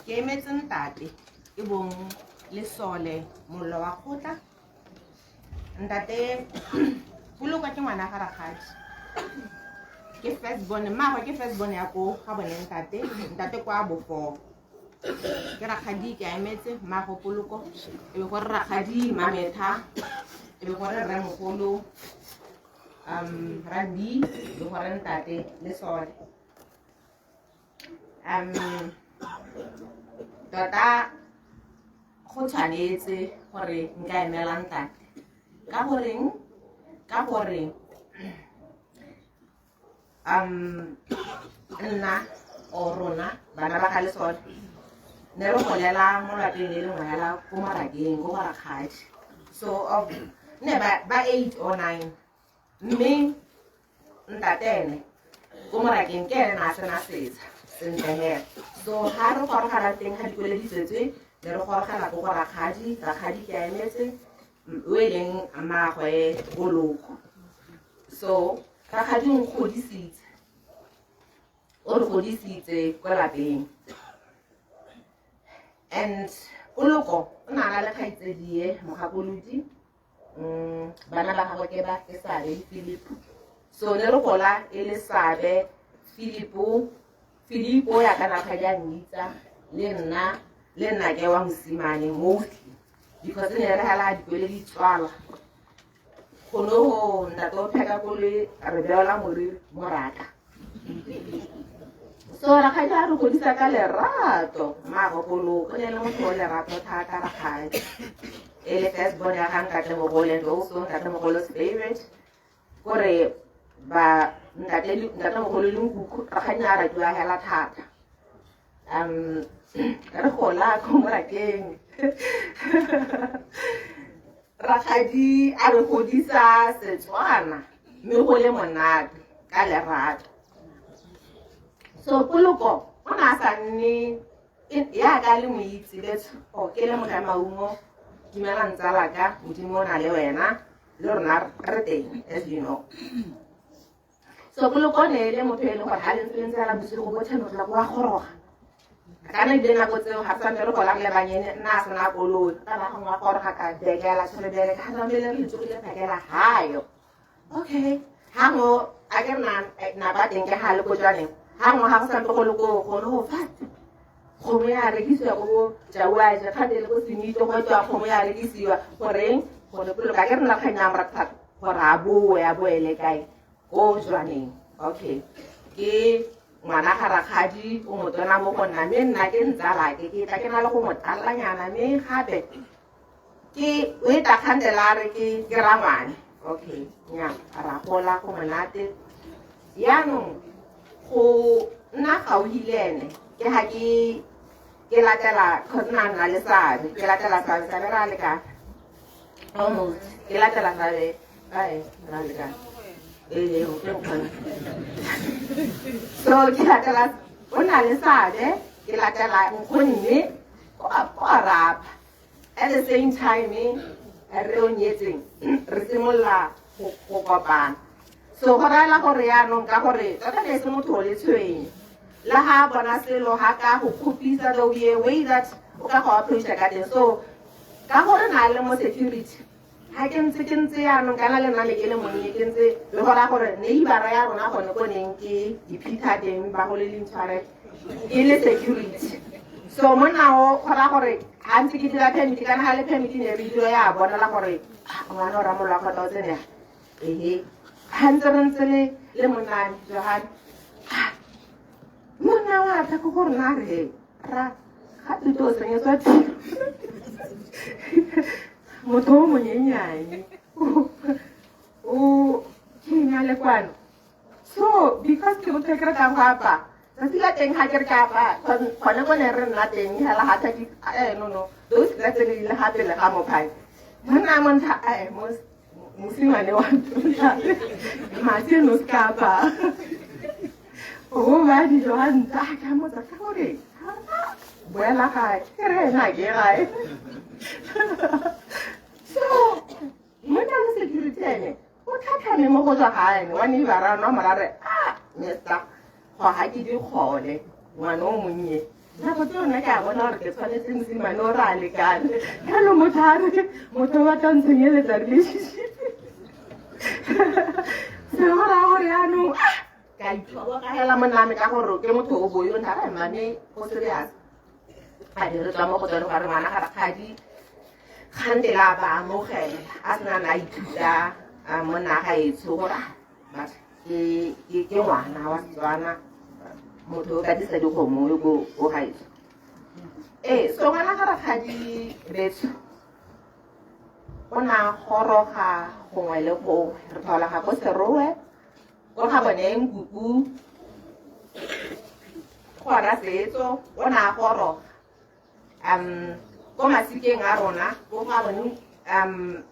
Ke emetse ntate e bong Lesole Mollo wa Kgotla. Ntate Poloko ke ngwana ga rakgadi. Ke first born, mmagwe ke first born ya ko ga bone ntate, ntate kwa bofo. Ke rakgadi ke a emetse mmago Poloko, e be gore rakgadi Mametha, e be gore rremogolo Randi, e be gore ntate Lesole. Tota go tshwanetse gore nka emela ntate. Ka goreng? Ka gore nna o rona bana ba ga Lesole ne re golela mo lapeng le lengwe hela ko morakeng ko go rakgadi. So ne ba 8 or 9, mme ntate ene ko morakeng ke ene na sena setsha sentle hela. So ha re gorogela teng ga dikole di tswetswe, ne re gorogela ko go rakgadi. Rakgadi ke a emetse o e leng mmagwe Poloko. So rakgadi o nkgodisitse, o re godisitse ko lapeng. And Poloko o ne a na le kgaitsedie mogakolodi, bana ba gagwe ke ba ke Sabe le Philip. So ne re gola e le Sabe, Philipo, Filipo ya ka rakgadi a mmitsa, le nna, le nna ke wa mosimane mostly because ne re hela dikole di tswalwa. Go no go ntate o pheka koloi re beola moriri moraka. So rakgadi a re godisa ka lerato. Mmago Poloko o ne le motho o lerato thata rakgadi. E le first born ya ga ntatemogolo and also ntatemogolo's favorite. Kore ba ntate ntatemogolo le nkuku rakgadi a ratiwa hela thata. Re gola ko morakeng. Rakgadi a re godisa Setswana mme go le monate ka lerato. So Poloko o ne a sa nne yaka le moitse betsho, ke le moga maungo, dumelang tsalaka, Modimo o na le wena le rona re teng as you know. So Poloko ne le motho e leng gore ga le ntse le ntse la bosigo bo 10 o'clock wa goroga. Kana ebile nako tseo ga tsampe re gola re le banyene, nna a sena koloi, ka ba gongwe wa goroga ka bekela tshwere ka tsampe le re tsogile phakela hayo. Okay, ha ngo a ke na na ba teng ke ha le ko jwaneng. Ha ngo ha go sampe go le ko go no fa. Kgomo ya rekisiwa ko bo Jauaje, kgante le ko Semito go tswa kgomo ya rekisiwa. Goreng? Gore Poloko a ke re nna kgang ya morata thata gore a boe a boele kae ko jwaneng. Okay, ke ngwana ga rakgadi o motona mo go nna, mme nna ke ntsalake, ke tla ke na le go mo talanyana, mme gape Ke o e tla kgantela a re ke ke rangwane. Okay, nya ra gola go monate. Yaanong go nna gaufi le ene ke ga ke ke latela cause nna nna le seabe ke latela seabe seabe ra lekana almost ke latela seabe ae ra lekana ee ke nkgone so ke latela o na le seabe ke latela nkgonne o a rapa at the same time re o nyetseng re simolola go kopana so go raela gore yaanong ka gore tota ne se motho o le tshwenye le ga bona selo ga ka go kgopisa the way that o ka go approacha ka teng so ka gore na le mo security ga ke ntse ke ntse yaanong kana le nna ne ke le monnye ke ntse le go raya gore neighbora ya rona gone ko neng ke di-peter teng ba go le lintshware e le security so monna o go raya gore ga ntse ke dira permit kana ga le permit ne re dilo ya bonala gore ngwana o ramolola kgotsa o tsene ehe ga ntse re ntse le le monnane Johan monna wa tla ko go rona re ra ga tuto o senyetswa tiro motho o monyenyane o kenya le kwano so because ke motho ke ratang go apaya tsatsi la teng ga ke re ke apaya gone ko ne re nna teng hela ga thati no no those tse ne di le ga pele ga mophai monna montsha mosimane wa mati no se ka apaya o ba dijo ga ntse a ka motsa ka gore boela gae ke re ena ke gae so monna le security ene o tlhatlhame mo go tswa ga ene wa neighbora no mora re a mister go ga ke dikgole ngwana o monnye nako tse yone ke a bona gore ke tshwanetse mosimane o re a lekane jalo motho a re motho o batla ntshenyeletsa relationship se go raya gore yaanong ka itlhobogela monname ka gore ke motho o boyo nna re mame go serious a di re tswa mo go tsone gore ngwana ga rakgadi kgante la ba amogela a sena na ithuta monna ga etsho gore ke ngwana wa Setswana motho o katisa dikgomo yo ko o gaetsho ee so ngwana ga rakgadi betsho o na goroga gongwe le gongwe re tlholega ko Serowe ko ga bone nkuku go ra setso o na a goroga ko masikeng a rona ko ga bone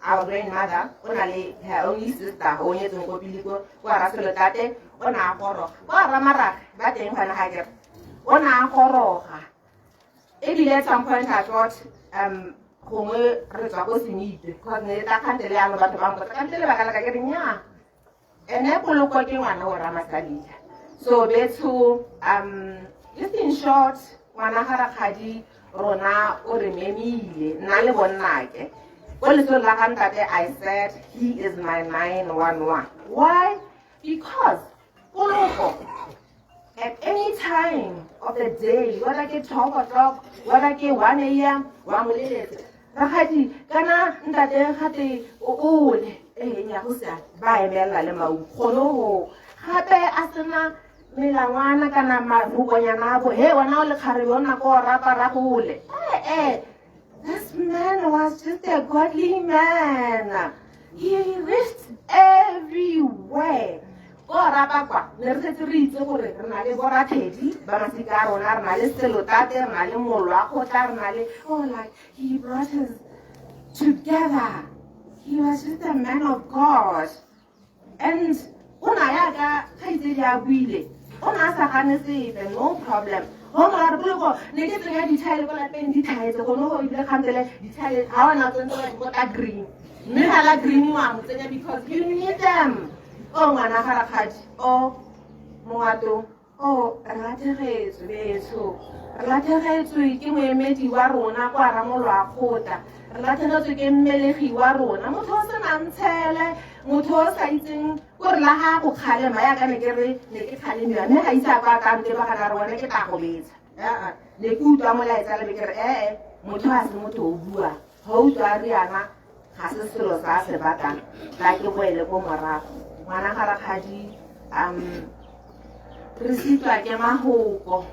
our grandmother o na le her only sister o nyetseng ko pele ko ra Selotate o na a goroga ko Ramarage ba teng gone ga kere o na a goroga ebile at some point I thought gongwe re tswa ko Senite because ne tla kgantele yanong batho ba mpotsa kante lebaka la ka ke re nnyaa ene poloko ke ngwana o Ramasalila so betsho just in short ngwana ga rakgadi rona o re memile nna le bonnake ko lesong la ga ntate I said he is my 911. Why? Because poloko at any time of the day, whether ke 12 o'clock, whether ke 1 a.m., wa mo leletsa rakgadi kana ntate gate o ole ee nya go siame ba emelela le mau gone go gape a sena melangwana kana marukonyana a bo he wena o le kgarebe o nako o rapa gole ee this man was just a godly man. He reached everywhere ko rapa kwa ne re setse re itse gore re na le borathedi ba masika a rona re na le Selotate re na le mollo a kgotla re na le oh like he brought us together. He was just a man of God and o na yaka kgaitsedi a buile o ne a sa gane sepe no problem go mora re boloko ne ke tsenya dithaele ko lapeng di thaetse gone go ebile kgantele dithaele ga ona tsentse wa dikota green mme ga la green wa mo tsenya because you need them o ngwana ga rakgadi o moato o re latlhegetswe betsho re latlhegetswe ke moemedi wa rona kwa Ramolwakgotla re latlhegetswe ke mmelegi wa rona motho o senang tshele motho o sa itseng ko re la ga go kgalema yaka ne ke re ne ke kgalemiwa mme ga ise a kwa kante ba gana re wena ke tla go betsa aa ne ke utlwa molaetsa le be ke re ee motho ga se motho o bua ga utlwa riana ga se selo sa se batlang tla ke boele ko morago ngwana ga rakgadi re sitwa ke mahoko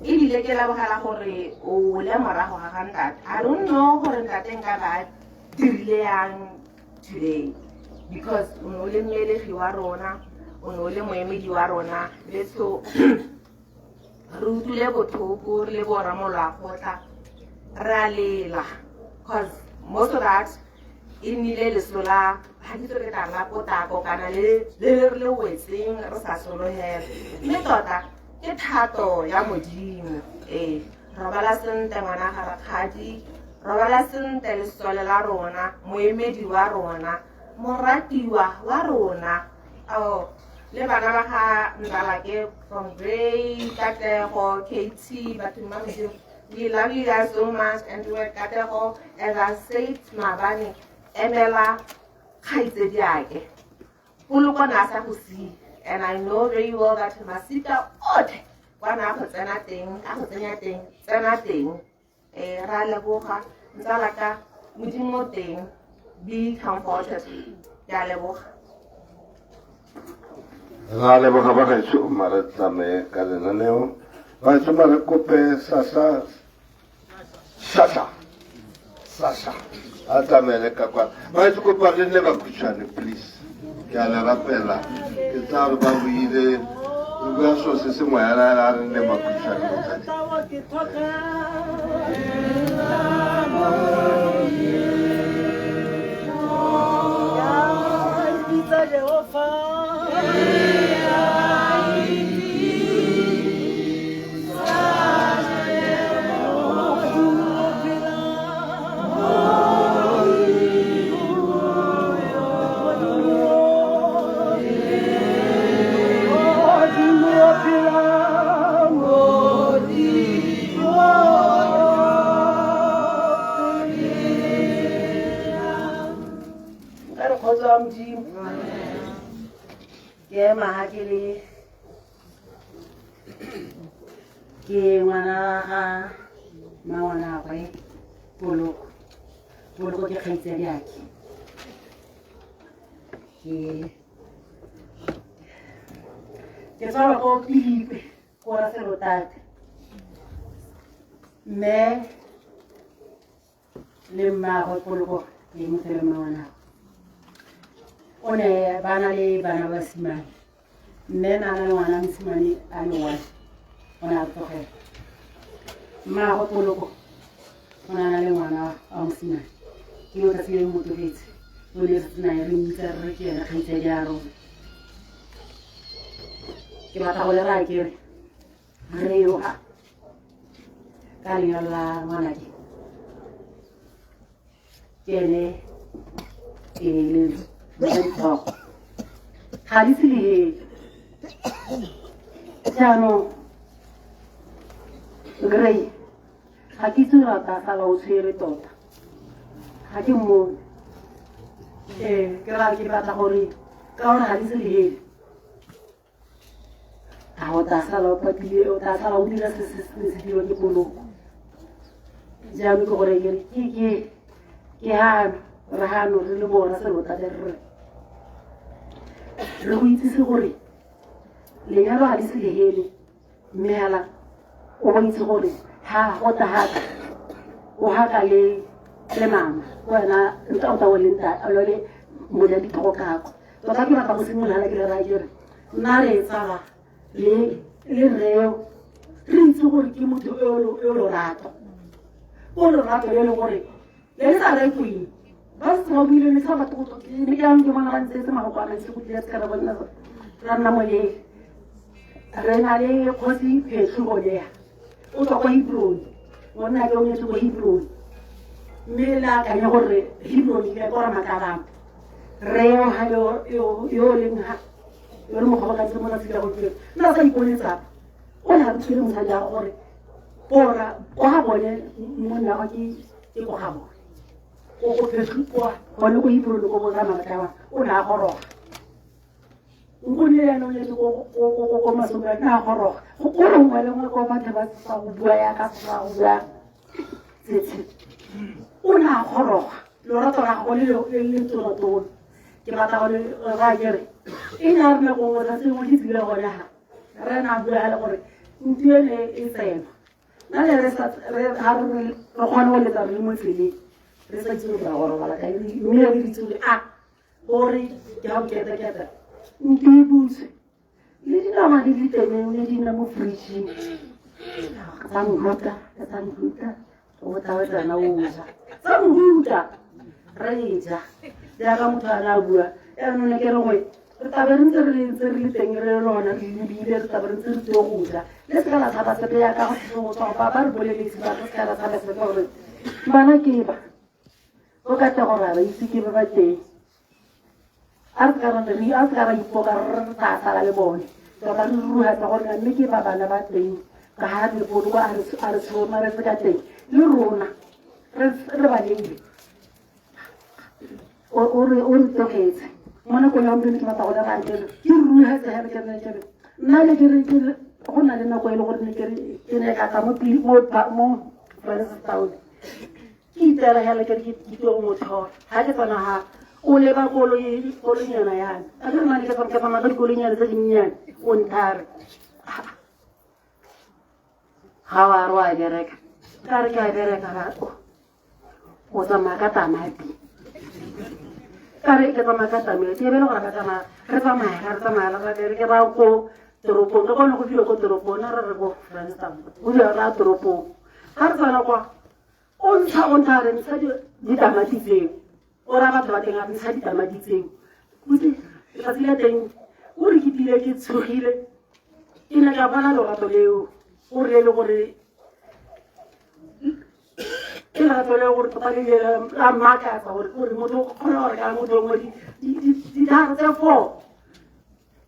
ebile ke lebogela gore o le morago ga ga ntate. I don't know gore ntate nka ba dirile yang today because o ne o le mmelegi wa rona, o ne o le moemedi wa rona. Betso re utlwile botlhoko re le boramolwakgotla, re a lela cause most of that e nnile leso la ga ke ke tla la potlako kana le le re le wetseng re sa sologela, mme tota ke thato ya Modimo. Ee, robala sentle ngwana ga rakgadi, robala sentle lesole la rona, moemedi wa rona, moratiwa wa rona. Oh, le bana ba ga Ntalake from Grey, Katlego, KT, batho ba Modimo, we love you guys so much. And we Katlego, as I said maabane, emela kgaitsediake Poloko na sa go sie, and I know very well that masika otlhe kwa na go tsena teng, a go tsenya teng, tsena teng. Ee, ra leboga ntsalaka, Modimo teng, be comforted. Ke a leboga. Ra leboga bagaetsho, mma re tsamaye ka lenaneo. Bagaetsho, ma re kope Sasa Sasa Sasa a tsamaele ka kwa. Bagaetsho, kopa le nne bakhutshwane please, ke a le rapela. Ke tsaya gore ba buile, re bua seo se sengwe hela, a re nne bakhutshwane motsadi. Nka re kgotso wa Modimo. Ke ema ha ke le ke ngwana ga mangwanagwe Poloko. Poloko ke kgaitsadiake. Ke tswalwa ko Pilikwe, ko Raselotate. Mme le mmaagwe Poloko ke motho le mangwanagwe. O ne ba na le bana ba basimane, mme na na le ngwana mosimane a le one, o ne a tlogela. Mmaagwe Poloko o ne a na le ngwana wa mosimane, ke yo tsatsi le mo tlogetse, o ne re nae re mmitsa re re ke ena kgaitsadi ya rona. Ke batla go le raya ke re re yo ga ka lenyalo la ngwanake, ke ene e le ditlhogo ga di se lehele. Jaanong Grey, ga ke itse gore a sala o tshwere tota, ga ke mmone. Ee, ke ra ke batla gore ka gore ga di se lehele, a o tla sala o patile, o tla sala o dira se se se dirwa ke Poloko. Jaanong ke gore ke ke ke ke hano re hano re le bona selotate, re re go itsise gore lenyalo ga le se lehele, mme hela o bo itse gore ha go ta haka o haka le le mama wena nta o ta o le nta o le moja dithogo kako. Tota ke batla go simolola ke le raya ke re nna re tsala le le reo, re itse gore ke motho yo lorato, o lorato le le gore le le sa rekweng ba setse ba buile le sa batho go mme ke yang ke bona ba ntse se magoko a mantsi go tlile se ka re bona ra nna moyeng. Re na le kgosi Phetlhu Olea, o tswa kwa Hebrone, monna ke o nyetse ko Hebrone, mme le akanye gore Hebrone ke kwa Ramakalama. Re yo ha yo yo yo leng ha yo re mo kgobokantse mo tsatsi la gompieno, nna sa ipone tsapa, o ne a re tshwere mosadi ya gore pora kwa ga bone, monna wa ke ke ko ga bone o go Phetlhu kwa gone ko Hebrone ko bo Ramakalama, o ne a goroga nkone le ene o nyetse ko masome a a goroga go kore nngwe le nngwe ko batho ba sa go bua yaka sa go bua tsetse, o ne a goroga. Lorato la gago le le le tonatona, ke batla go le raya ke re e ne a re nako nngwe tsatsi lengwe ke tsile gone ga re na bua le gore ntlo ene e tsena nna le re sa re ga re re kgone go letsa re le mo tseleng. Re sa itse gore ra go robala kae, mme re itse gore a gore ke ga go keta-keta ntlo e butswe le dinama di le teng le di nna mo fridgeng tsa mohuta tsa mohuta o tla o tsena o ja tsa mohuta re ja jaaka motho a ne a bua yaanong ne ke re gwe re tlabe re ntse re ntse re le teng re lona re lebile re tlabe re ntse re tseo go ja le seka la tshaba sepe yaka go tswa ba ba re boleletse ba re seka la tshaba sepe gore bana ke ba o ka tla gore a ba itse ke ba ba teng a re seka ra ipoka re tla sala le bone tota re ruhatsa gore mme ke ba bana ba teng ka ga re bone kwa a re tshomaretse ka teng le rona re ba leile o re tlogetse mo nakong ya gompieno ke batla go le rang kere ke ruhatse hela ke re kere nna le kere kere go na le nako e le gore ne kere ke ne ka tla mo mo Francistown ke itela hela kere ke tlile go mo tlhola ga ke tsena ga o leba koloinyana ya me a ke re mane ke tsamaya ka dikoloinyana tse dinnyane o nthare ga wa re wa bereka ka re ke a bereka ra o tsamaya ka tamati ka re ke tsamaya ka tamati e be le gore ka tsamaya re tsamaya re tsamaya re bereke ra ko toropong ka kone go fiwa ko toropong re re ko Francistown go fiwa ra toropong ga re tsena kwa o ntsha o ntsha re ntsha ditamati tseo o raya batho ba teng a ntsha ditamati tseo letsatsi la teng o re ke tile ke tshogile ke ne ka bona lorato leo o re le gore ke lerato leo gore tota le ile la mmakatsa gore gore motho o kgona gore ka motho nngwe ditharo tse four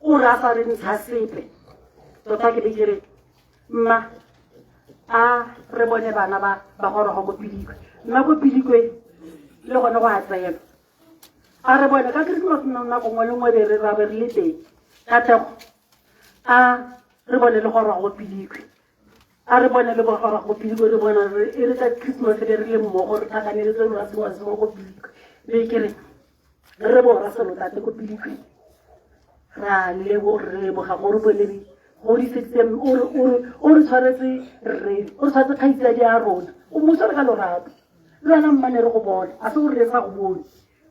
o re a sa re ntsha sepe tota ke be ke re mma a re bone bana ba ba goroga ko Pilikwe nna ko Pilikwe le gone go a tseelwa a re bone ka Christmas nako nngwe le nngwe be re rabe re le teng katlego a re bone le goroga ko Pilikwe a re bone le goroga ko Pilikwe re bona e re ka Christmas be re le mmogo re tlhakaneletse rona sengwe sengwe ko Pilikwe be ke re re bora selo tate ko Pilikwe ra lebo re leboga gore bone re godiseditse o re tshwaretse re o re tshwaretse kgaitsadi ya rona o mo tshware ka lorato le wena mmane re go bona a se gore re sa go bone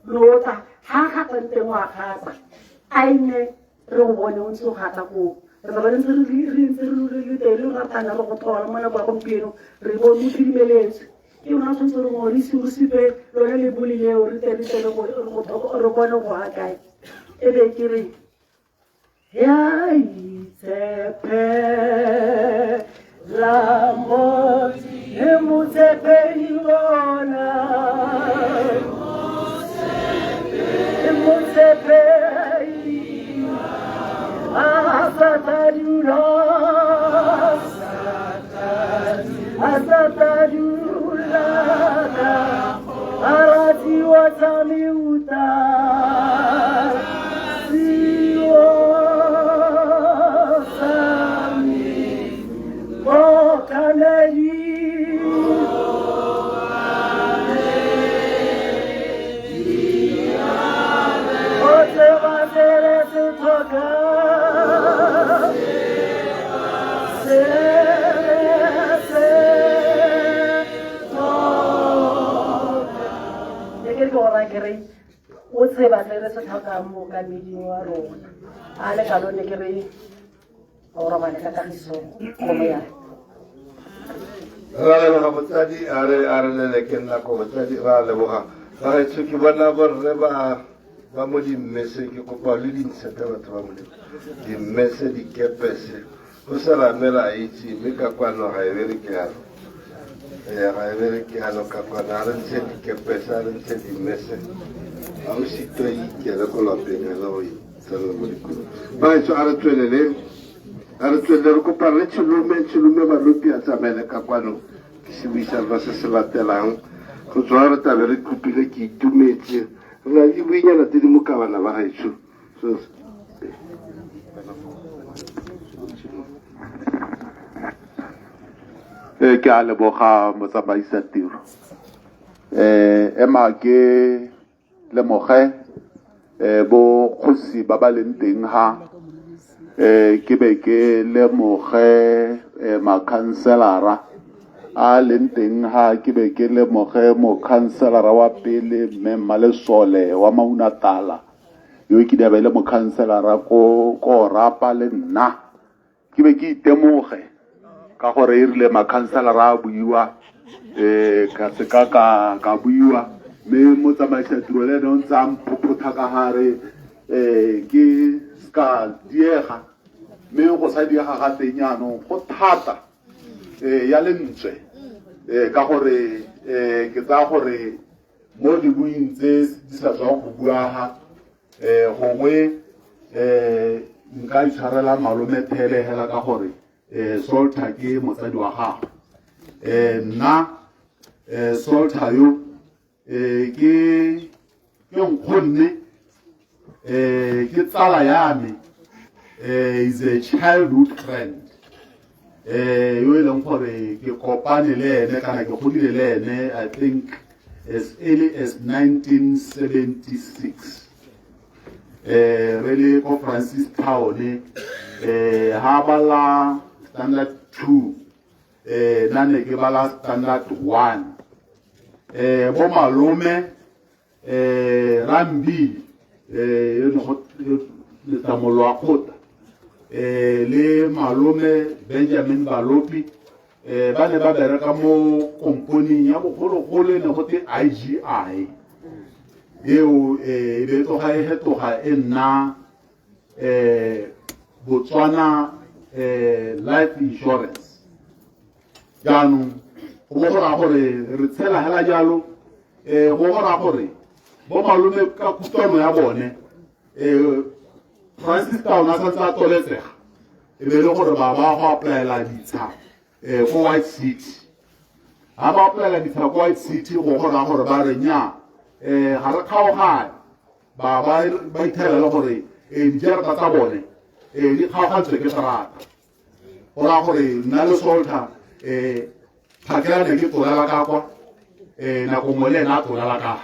lotla ga gatang teng wa gata a ine re go bone o ntse o gata koo re tlabe re ntse re le teng re ratana re go thola mo nako ya gompieno re bone o phidimeletswe ke rona tshwanetse re gore re supe lone lebole leo re tle re tle re bone go ga kae e be ke re ya itshepe la mo e motshepe bona e motshepe a sa tla dula a sa tla dula ka aratiwa tsa meuta o tseba se re se tlhokang mo mookameding wa rona a le kalo ne ke re o robale ka kagiso kgomo ya ra leboga motsadi a re a re lelekeng nako motsadi ra leboga bagaetsho ke bona borre ba ba mo dimmese ke kopa le dintshe ka batho ba modimo dimmese dikepese go sa ramela a itse mme ka kwano ga e bereke yalo ee ga e bereke yalo ka kwano a re ntshe dikepese a re ntshe dimmese ga o sitwa ikele ko lapeng ela go itselela mo dikolong bagaetsho a re tsweleleng a re tswelele re kopa re Tshilume Tshilume Balopi a tsamaele ka kwano ke se buisang se se latelang go tswa re tabe re kopile ke itumetse re na le dibuinyana tse di mokabana ba gaetsho Ke a leboga motsamaisa tiro ema ke lemoge bo kgosi ba ba leng teng ha ke be ke lemoge makhanselara a leng teng ha ke be ke lemoge mokhanselara wa pele mme Mmalesole wa Maunatala yo ke di be le mokhanselara ko ko rapa le nna ke be ke itemoge ka gore e rile makhanselara a buiwa ka seka ka buiwa mme motsamaisa tiro le ene o ntse a mphophotha ka gare ke ska diega mme go sa diega ga teng jaanong go thata ya lentswe ka gore ke tsaya gore mo dibuing tse di sa tswang go buaga gongwe nka itshwarela malome thele hela ka gore Solta ke motsadi wa gago. Nna Solta yo ke nkgonne, ke tsala ya me, is a childhood friend yo e leng gore ke kopane le ene kana ke godile le ene I think as early as 1976 re le ko Francis Town, ha bala standard 2, nna ne ke bala standard 1. Bo malome Rambi yo ne go letsamolo wa kgotla le malome Benjamin Balopi ba ne ba bereka mo komponing ya bogologolo e ne go te IGI eo, e be tloga e fetoga e nna Botswana Life Insurance. Jaanong go bo go raya gore re tshela hela jalo, go go raya gore bo malome ka kutlwano ya bone, Francis Town a santse a toletsega e be e le gore ba ba go applyela ditsha ko White City. Ha ba applyela ditsha ko White City, go go raya gore ba re nya ga re kgaogane, ba ba ithela le gore dijarata tsa bone di kgaogantswe ke terata. Go raya gore nna le Solta phakela ne ke tlolela ka kwa, nako nngwe le ene a tlolela ka.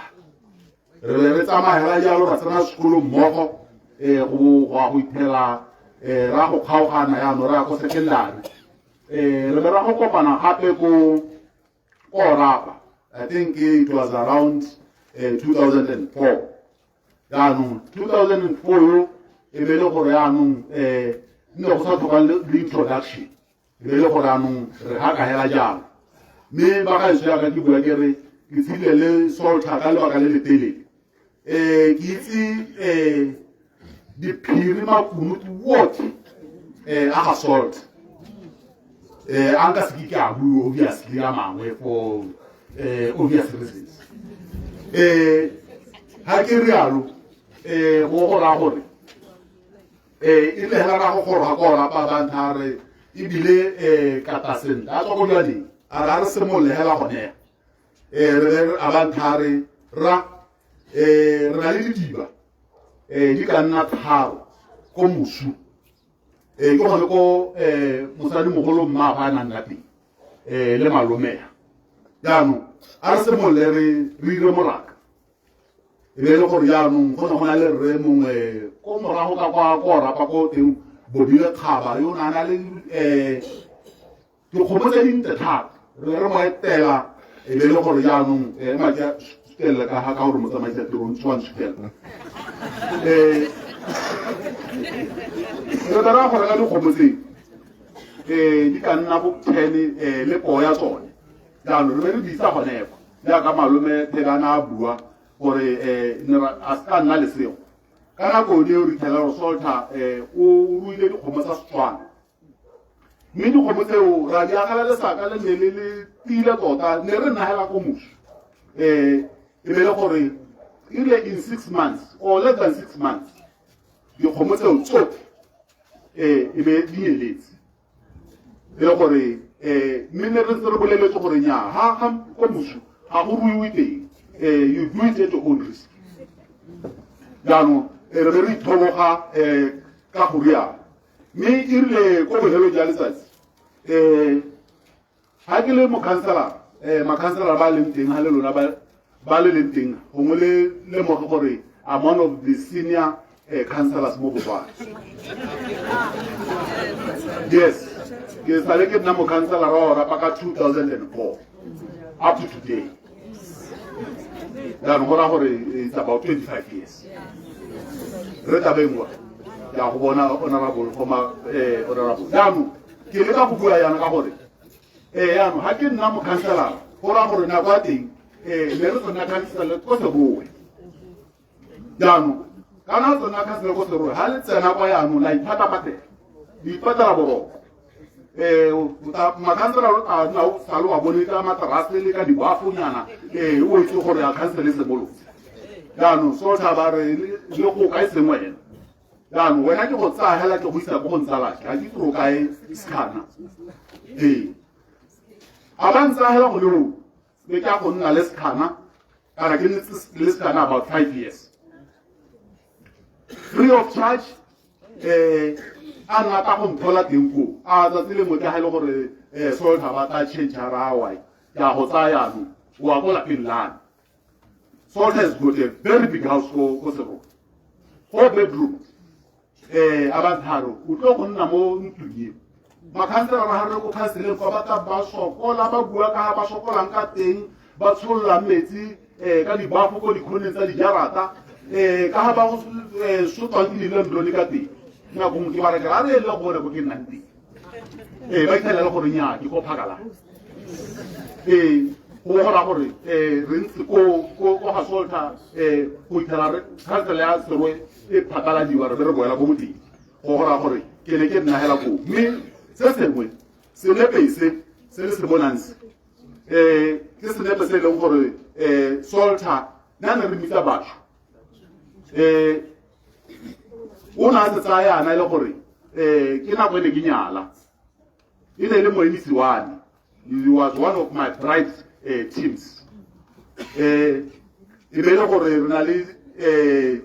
Re be re tsamaya hela jalo, ra tsena sekolo mmogo, go ya go ithela, ra go kgaogana jaanong re ya ko secondary. Re be ra go kopana gape ko Orapa, I think it was around 2004. Jaanong 2004 yo e be le gore jaanong nne go sa tlhokang le introduction, e be le gore jaanong re gaka hela jalo. Mme ba ga eso yaka ke bua ke re ke tshile le Solta ka lebaka le le telele, ke itse diphiri makunutu otlhe a ga Salt, a nka se ke a bue obviously a mangwe for obvious reasons. Ha ke rialo, go raya gore e le hela ra go goroga ko rapa ba ntha re ebile kata sentle a tswa ko jwaneng a ra re simolole hela gone, re a ba ntha re ra re na le didiba di ka nna 3 ko mosu, ke gone ko mosadi mogolo mmaagwe a nang na teng le malomea. Jaanong a re simolole re dire moraka. E be e le gore jaanong go ne go na le rre mongwe ko morago ka kwa ko rapa ko teng Bobile Kgaba yo o ne a na le dikgomo tse dintle thata, re re mo etela. E be e le gore jaanong ma ke sutelela ka ga ka gore motsamaisa tiro ntse wa ntshutela. Re tla raya gore ka dikgomo tse di ka nna bo 10 le poo ya tsone. Jaanong re be re di isa gone kwa jaaka malome Thebana a bua gore a se ka nna lesego ka nako yone eo re itlhela gore Solta o ruile dikgomo tsa Setswana, mme dikgomo tseo ra di agela lesaka le ne le le tiile tota, ne re nna ko moso. E be le gore erile in 6 months or less than 6 months dikgomo tseo tsotlhe e be di nyeletse. E le gore mme ne re ntse re boleletse gore nya ha ga ko moso ga go ruiwe teng, you do it at your own risk. Jaanong re be re ithologa ka go rialo, mme e rile ko bohelong jwa letsatsi ga ke le mokhanselara, makhanselara ba leng teng ga le lona ba le leng teng gongwe le lemoge gore I'm one of the senior councillors mo Botswana. Yes. Ke sale ke nna mokhanselara wa Orapa ka 2004 up to today. Jaanong go raya gore it's about 25 years. Re tabengwa ke a go bona honorable former honorable. Jaanong ke leka go bua yana ka gore jaanong ga ke nna mokhanselara go raya gore nako ya teng ne re tsena khansele ko Serowe. Jaanong kana tsena khansele ko Serowe ga le tsena kwa jaanong la iphatapatela le ipatela boroko. Makhansela a nna o sale wa bone ka materase le ka dibafonyana o itse gore a khansele e simolotse. Jaanong Solta ba re le go kae seng wena. Jaanong wena ke go tsaya hela ke go isa ko go ntsalake ga ke itse gore o kae Skhana. Ee. A ba ntsaya hela go le o be ke a go nna le Skhana kana ke nnetse le Skhana about 5 years. Free of charge a nna ka go nthola teng koo a tsatsi lengwe ke ga e le gore Solta ba tla change rawa ke a go tsaya jaanong o ya ko lapeng la me. Solta has got a very big house ko Serowe. 4 bedroom. A ba tharo o tlo go nna mo ntlong eo. Makhansela ba gare ko khanseleng kwa ba tla ba sokola ba bua ka ba sokolang ka teng ba tshololang metsi ka dibafo ko dikhoneng tsa dijarata ka ga ba go sotwang ke dilandlord ka teng. Nako nngwe ke ba rekela a re le go bone ko ke nnang teng. Ba itlhela le gore nnyaa ke ko Phakalang. Go raya gore re ntse ko ga Solta go itlhela re khansele ya Serowe e phatlaladiwa re be re boela ko motseng. Go raya gore ke ne ke nna hela koo. Mme se sengwe senepe se se le se bonang se ke senepe se e leng gore Solta nna ne re mmitsa batho. O ne a se tsaya yana e le gore ke nako e ne ke nyala. E ne e le moemisi wa me. He was one of my bright teams. E be e le gore re na le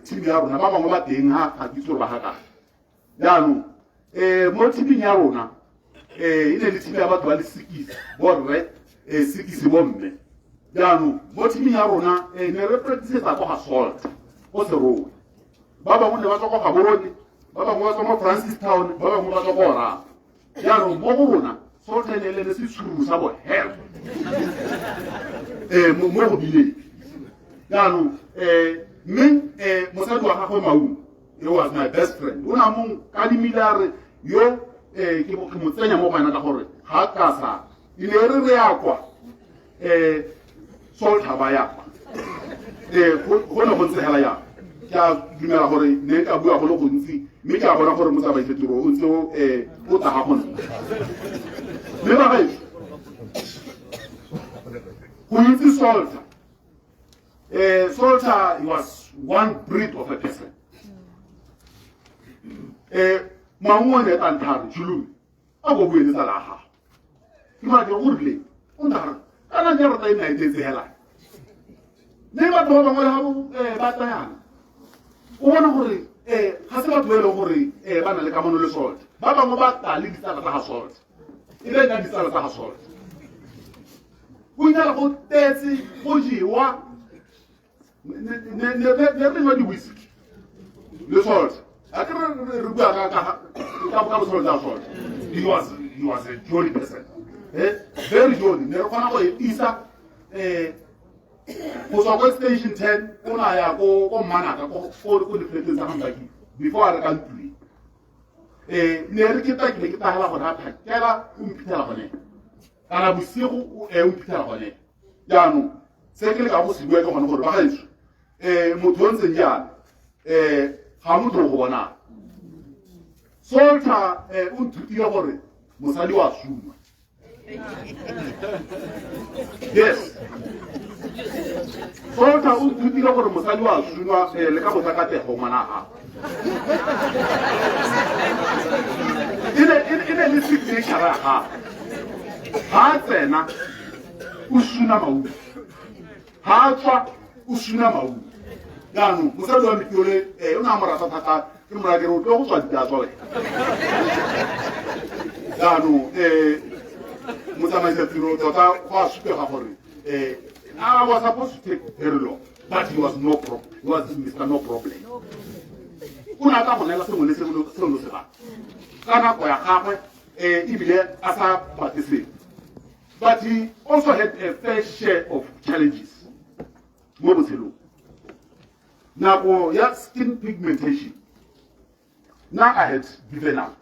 team ya rona ba bangwe ba teng ga ke itse gore ba ga kae. Jaanong mo teaming ya rona e ne le team ya batho ba le 6 borre 6 bomme. Jaanong mo teaming ya rona ne re practice-etsa ko ga Salt ko Serowe. Ba bangwe ne ba tswa ko Gaborone, ba bangwe ba tswa mo Francistown, ba bangwe ba tswa ko Orapa. Jaanong mo go rona Salt e ne le setshuru sa bohelo mo go bileng. Jaanong mme mosadi wa gagwe Maungo, he was my best friend. O ne a mo nkadimile a re yo ke mo tsenya mo go ena ka gore ga ka sa e ne re re ya kwa Solta ba ya kwa. Go ne go ntse hela jang. Ke a dumela gore ne ka bua go le gontsi mme ke a bona gore motsamaisi tiro o ntse o tla ga go nna. Mme bagaetsho go itse Solta Solta was one breed of a person. Maungo ne tla nthare Julume a go bue le tsala ya gago. Ke mara ke go rile o nthare kana jarata e nna e tletse hela. Mme batho ba bangwe le ga ba tsayana o bona gore ga se batho ba e leng gore ba na le kamano le Salt. Ba bangwe ba tla le ditsala tsa ga Salt. E be nna ditsala tsa ga Salt. Go itlhela go tetse go jewa ne re nwa di-whisky le Salt. A ke re bua ka botshelo jwa Salt. He was a jolly person. Very jolly. Ne re kgona go e isa go tswa ko station 10 o na ya ko Mmanaka ko difleteng tsa Gambaki before a reka ntlo e. Ne re ke tla ke ne ke tlagela gore a phakela o mphitlhela gone. Kana bosigo o mphitlhela gone. Jaanong se ke lekang go se bua ke gone gore bagaetsho motho o ntseng jaana ga motho o go bonang. Solta o nthutile gore mosadi wa suma. Yes. Solta o nthutile gore mosadi wa suma le ka botsa Katlego ngwana wa gago. E ne le signature ya gagwe. Ga a tsena o suna maungo. Ga a tswa o suna maungo. Jaanong mosadi wa me ke yole o ne a mo rata thata ke mo raya ke re o tlo go tswa ditatso wena. Jaanong motsamaisa tiro tota go a supega gore I was supposed to take very long, but he was no problem. He was Mr. No Problem. O ne a tla go neela sengwe le sengwe se o ne o se batla. Ka nako ya gagwe Ebile a sa batle sepe, but he also had a fair share of challenges mo botshelong. Nako ya skin pigmentation, now I had given up,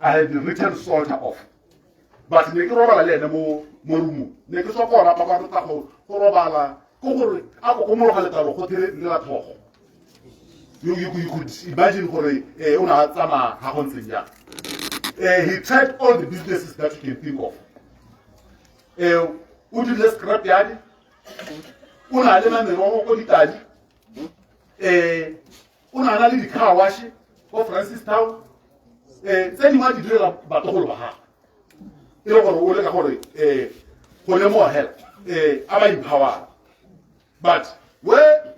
I had written Salter off, but ne ke robala le ene mo roomong. Ne ke tswa ko rapa kwa re tla go robala, ke gore a kokomologa letlalo go the le la tlhogo. You could imagine gore o ne a tsamaya ga go ntseng jang. He tried all the businesses that you can think of. O dirile scrap yard, o ne a lema merogo ko ditadi, o ne a na le di-car wash ko Francistown, tse dingwe a di direla batlogolo ba gagwe, e le gore o leka gore go lemoga hela a ba empower. But where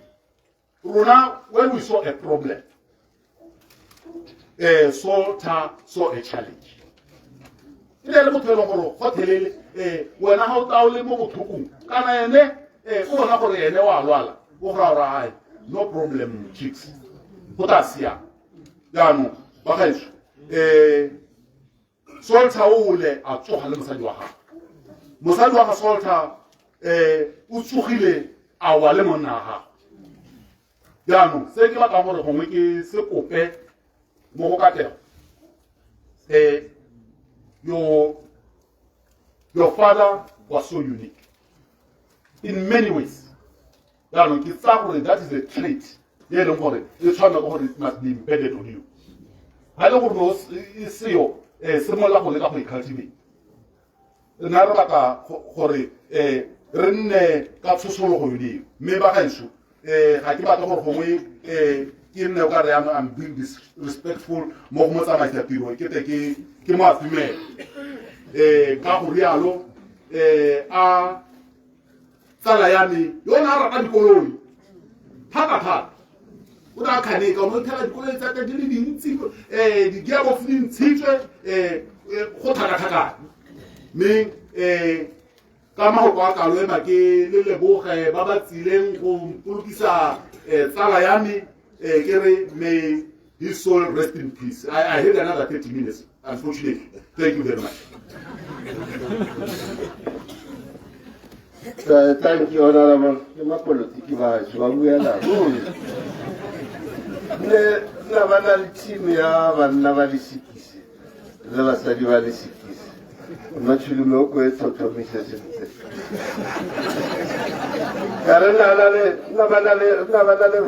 rona, when we saw a problem, Salter saw a challenge. E ne le motho e leng gore gotlhelele wena ga o taole mo botlhokong kana ene o bona gore ene wa lwala, o go raya gore ai, no problem chicks, go tla siama. Jaanong bagaetsho, Salter o le a tsoga le mosadi wa gagwe. Mosadi wa ga Salter o tsogile a wa le monna wa gagwe. Jaanong se ke batlang gore gongwe ke se kope mo go Katlego, your father was so unique in many ways. Jaanong ke tsaya gore that is a trait e leng gore e tshwanela ke gore it must be embedded on you. Ga e le gore o e seo, simolola go leka go e cultivate. Nna re batla gore re nne ka tshosologo yone eo. Mme ba gaetsho, ga ke batle gore gongwe ke nne o ka re jaanong I'm being disrespectful mo go motsamaisa tiro, ke tle ke mo atumele. Ka go rialo, a tsala ya me yo o ne a rata dikoloi thata thata, o ne a kganeka, o ne o thela dikoloi tsa teng di le dintsi, di-gearbox di ntshitswe, go tlhakatlhakane. Mme ka mafoko a kalo ema ke le leboge ba ba tsileng go mpolokisa tsala ya me, ke re may his soul rest in peace. I had another 30 minutes, unfortunately. Thank you very much. Thank you, Honorable. Ke mapolotiki ba gaetsho ba buela ruri. Ne nna ba na le team ya banna ba le sekise le basadi ba le sekise. Mmatšhulume o ko e tlhotlhomise sentle. Ka re nna na le nna ba na le nna ba na le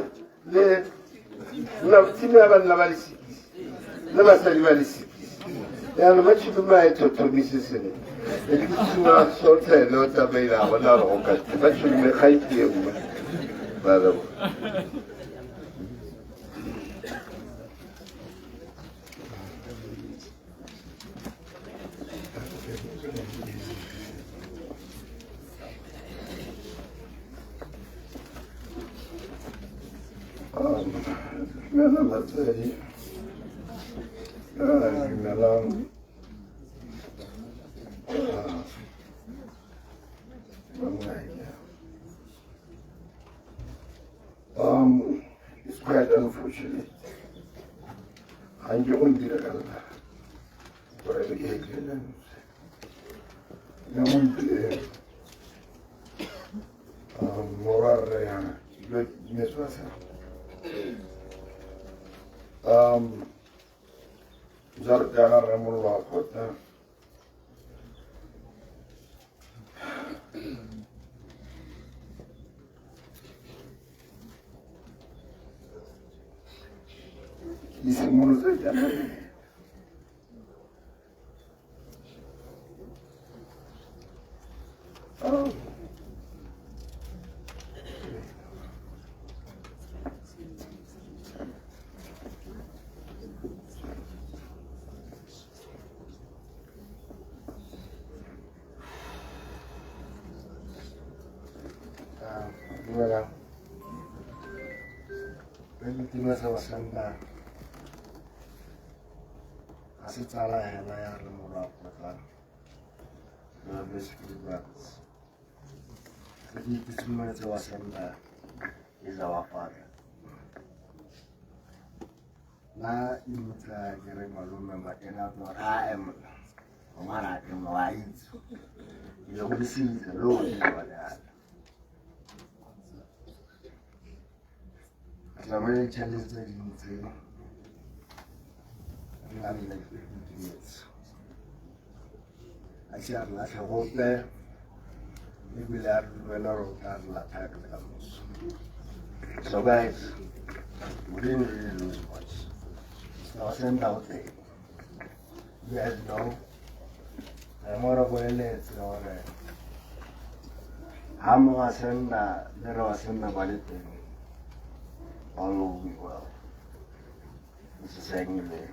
le nna team ya banna ba le sekise le basadi ba le sekise. Jaanong Mmatšhulume a e tlhotlhomise sentle. E ke tsuma Salter ene o tsamaile a bona gore go ka Mmatšhulume ga ipie nngwe. Ba leboga. Dumela batsadi. Dumelang. It's quite unfortunate. Ga nke go ntiragalela gore re ke etlele mme gompieno morwarre ya meswasa jarata ya ga rre Mollo wa kgotla. Ke simolotse jaana. Oh. Dumelang. Re itumetse go senda ga se tsala hela ya re morwa kgotla. We are basically brothers. Se ke itumeletse wa senda is our father. Nna ke mmitsa ke re malome Makena a tloga a ema ngwanake wa itse ke le godisitse le o dira le tsamaye di-challenge tse dintsi nna nne ke itumetse a se a re latlhe gope ebile a re dumela gore o tla re latlha le ka moso. So guys, we didn't really lose much. So send out there, you guys know re mo re boleletse gore ha mo wa senna le re wa senna ba le teng, all will be well. Se sengile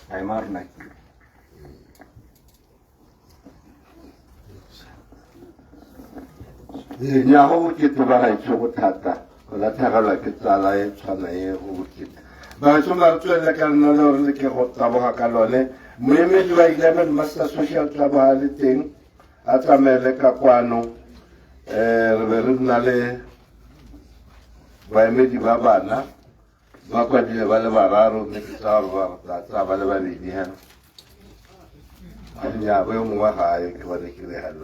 time a rona ke Ee, nya go bokete ba gaetsho, go thata go latlhegelwa ke tsala e tshwana e, go bokete. Bagaetsho, ba re tswelele ka lona le gore le ke go taboga ka lone. Moemedi wa 11 Master Social Club ga le teng, a tsamaele ka kwano. Re be re nna le baemedi ba bana ba kwadile ba le bararo, mme ke tsaya gore ba tla tsaya ba le babedi hela. Nnyaa, bo yo mongwe ga ayo, ke bone ke le halo.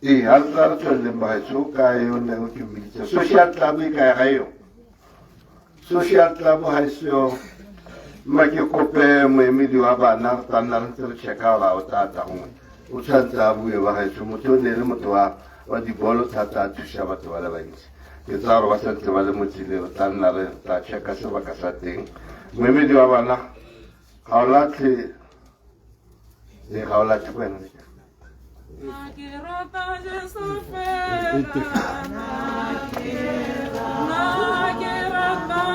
Ee, ga re tla re tsweleleng bagaetsho ka yo nne ke mmiditse social club e kae? Ga eo social club ga e seo. Mma ke kope moemedi wa bana, re tla nna re ntse re checka gore a o tla tla, gongwe o tshwanetse a bue. Bagaetsho, motho o ne e le motho wa dibolo thata, a thusa batho ba le bantsi. Ke tsaya gore ba santse ba le mo tseleng, re tla nna re tla checka sebaka sa teng. Moemedi wa bana ga o latlhe, ee, ga o latlhe wena. Ke rata Jesu fela, nna ke rata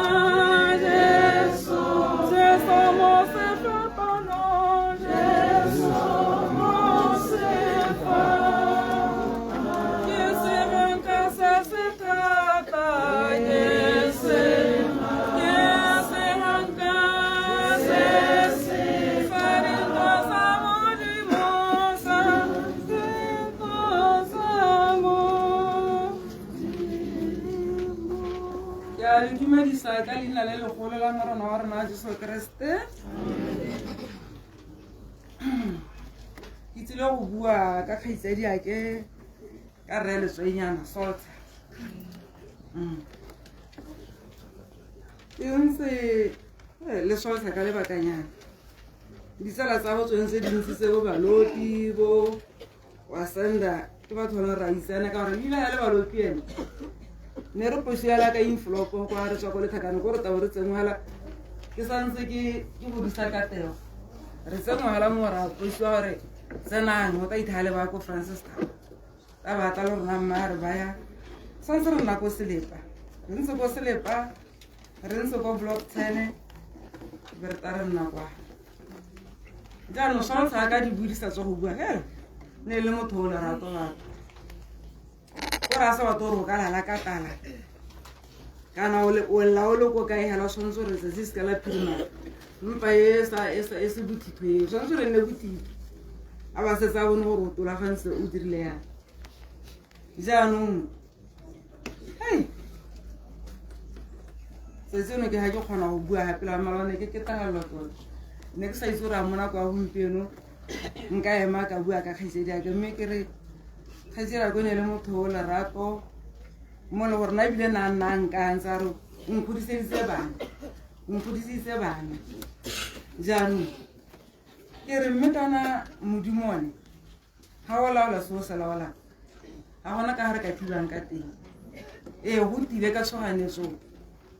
Jesu, Jesu mo sefapanong, Jesu mo sefapanong. Ke sebanka se se thata, ke sebanka se se sa dintwa tsa Modimo, sa dintwa tsa Modimo. Ke a le dumedisa ka leina le legolo la Morena wa rona Jesu Keresete. Ke tsile go bua ka kgaitsadi ake, ka rre Letswainyana Salt. Ke ntse le Salt ka lebakanyana, ditsala tsa botsweng tse dintsi tse, bo Balopi, bo Wasenda, ke batho ba ra itsane ka gore ebile ya le Balopi ene ne re posiela ka inflopo kwa re tswa ko Lethakane, ko re tabo re tsengwela. Ke santse ke godisa ka tego, re tsengwela mo ra posiwa gore tsenang o tla ithale ba ko Francistown ka batla le rona. Mma re baya santse re nna ko Selepa, re ntse ko Selepa, re ntse ko Block 10, be re tla re nna kwa. Jaanong swantsha ka di buisa tswa go bua fela, ne e le motho o lerato batho, o re a sa batho gore o ka lala ka tala kana o lla o le ko kae hela, o tshwanetse gore letsatsi se ka la phirimana mpa e sa e se bothitho, e tshwanetse gore nne bothitho, a ba setse a bone gore o tolagantse, o dirile yang. Jaanong hei, tsatsi ono ke ga ke kgona go bua gape la malwane, ke ketagalelwa tota. Ne ke sa itse gore a mo nako ya gompieno nka ema ka bua ka kgaitsedi ake, mme ke re kgaitsedi ake o ne le motho o lerato mo le gore na ebile na nna nka ntse a re o nkgodiseditse bana, o nkgodisitse bana. Jaanong ke re mme kana Modimo one ga o laola se o se laolang, ga gona ka ga re ka thibang ka teng. Ee, go tile ka tshoganyetso,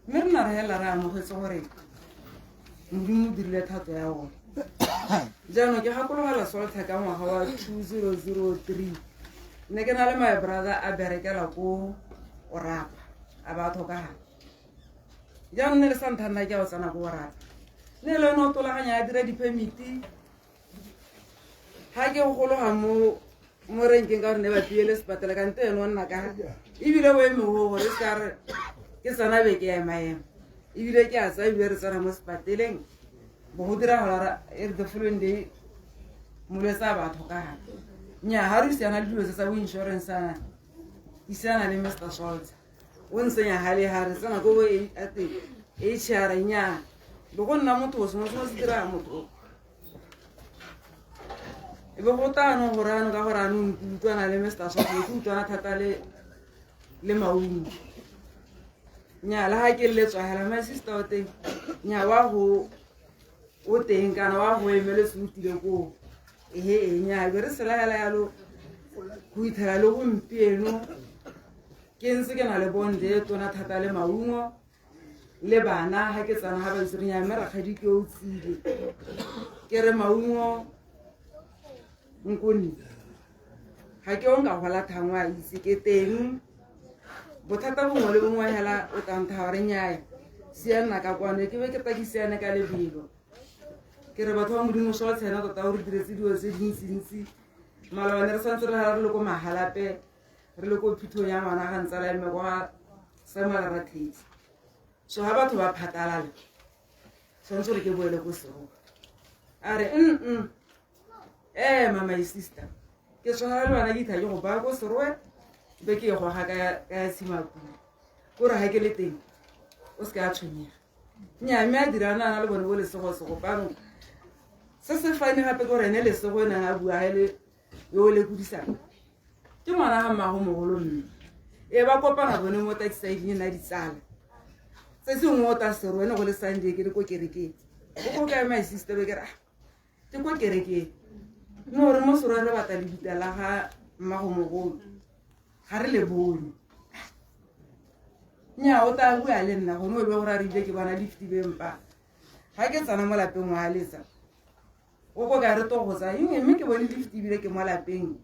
mme re na re hela re amogetse gore Modimo o dirile thato ya one. Jaanong ke gakologela Solta ka ngwaga wa 2003, ne ke na le my brother a berekela ko Orapa, a ba tlhokagala. Jaanong ne le sa ntlha nna ke a o tsena ko Orapa, ne le ene o tolaganya a dira di-permiti. Ga ke gologa mo renkeng ka gore ne ba piele sepatela, kante ene o nna ka ebile o eme go gore se ka re ke tsena be ke ema-ema, ebile ke a tsaya, ebile re tsena mo sepateleng, bo go diragala e re the following day molwetse a ba tlhokagala. Nnyaa, ga re isiana le dilo tse tsa bo insurance, ana isiana le Mr Salt. O ntsenya gale ga re tsena ko bo ate HR nnyaa be go nna motho o sengwe sengwe se dira motho e be go tano gore ano ka gore anong ke utlwana le Mr Soso ke utlwana thata le le maungo nnyaa le ga ke letswa hela my sister o teng nnyaa wa go o teng kana wa go emeletse o tile koo ehe e nnyaa be re sela hela yalo go ithela le gompieno ke ntse ke na le bonde e tona thata le maungo le bana ga ke tsena ga ba itse re nnyaa mme rakgadi ke o tsile ke re maungo nkone ga ke o nka gola thangwe a itse ke teng bothata bongwe le bongwe hela o tantha gore nnyaya sianna ka kwano ke be ke ta ke siane ka lebelo ke re batho ba modimo so tshena tota o re diretse dilo tse dintsintsi malobane re santse re re le ko magalape re le ko phitlhong ya ngwana ga ntsala mme kwa Samuel Rathetse so ga batho ba phatalala tshwanetse gore ke boele ko seroka a re mm ee mama e sister ke tshwana le bana ke itha ke go baya ko seroe be ke e goga ka ya tshimakulu kore ga ke le teng o se ka a tshwenyega nnyaa mme a dira na le bone bo lesego segopano se se fane gape ke gore ene lesego e neng a bua e le yo o lekodisang ke ngwana ga mmago mogolo mme e ba kopana bone mo taxisideng e na ditsala se sengwe o ta seroe ne go le Sunday ke le ko kerekeng o ko kae my sister be ke re ke ko kerekeng mme gore mo seroe re batla lebitla la ga mmago mogolo ga re le bone nnyaa o tla bua le nna gongwe o be gore a rile ke bona lift bempa ga ke tsena mo lapeng wa letsa o ko ka re to go tsaya eng mme ke bone lift ebile ke mo lapeng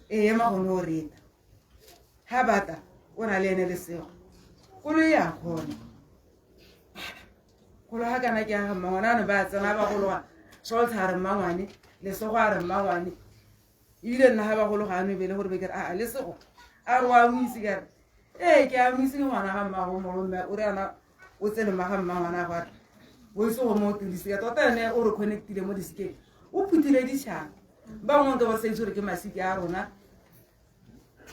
e ema gone o reta ga bata o na le ene lesego koloi ya kgona golo ga kana ke aga mmangwane ano ba tsena ba gologa Scholz a re mmangwane lesego a re mmangwane ebile nna ga ba gologa ano ebele gore be ke re aa lesego a re wa mo itse ka re ee ke a mo itse ke ngwana ga mmago molomme o re ana o tsene ma ga mmangwana go re o itse go mo tirisika tota ene o re connectile mo disikeng o phuthile ditšhaba ba bangwe ka ba sa itse gore ke masiki a rona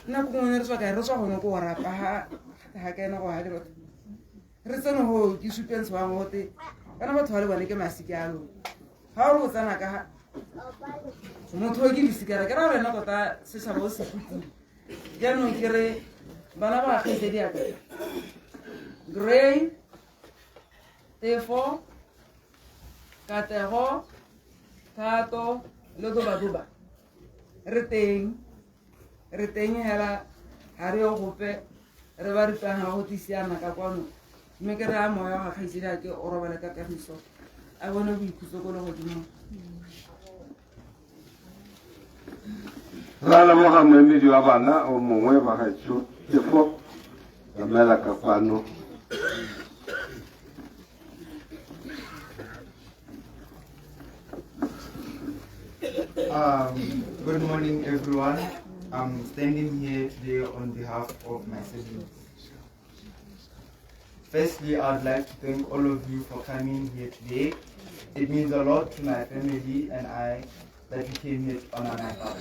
nako nngwe re tswa kae re tswa gone ko rapa ga ka ena go ga le batho re tsene go ke supentshe wa gote kana batho ba le bone ke masiki a lona ga o re o tsena ka motho o ke lesikara ke ra gore ena tota setšhaba o se phuthile jaanong ke re bana ba kgaitsedi yaka Grey Tefo Katego Thato le Dobadoba re teng re teng hela ga re yo gope re ba rutang ga go tlisiana ka kwano mme ke re a moya ga kgaitsedi a ke o robale ka kagiso a bone boikhutso ko legodimong. Ra leboga moemedi wa bana o mongwe ba gaetsho Tefo ramela ka kwano. Good morning, everyone. I'm standing here today on behalf of my siblings. Firstly, I'd like to thank all of you for coming here today. It means a lot to my family and I that you came here to honor my father.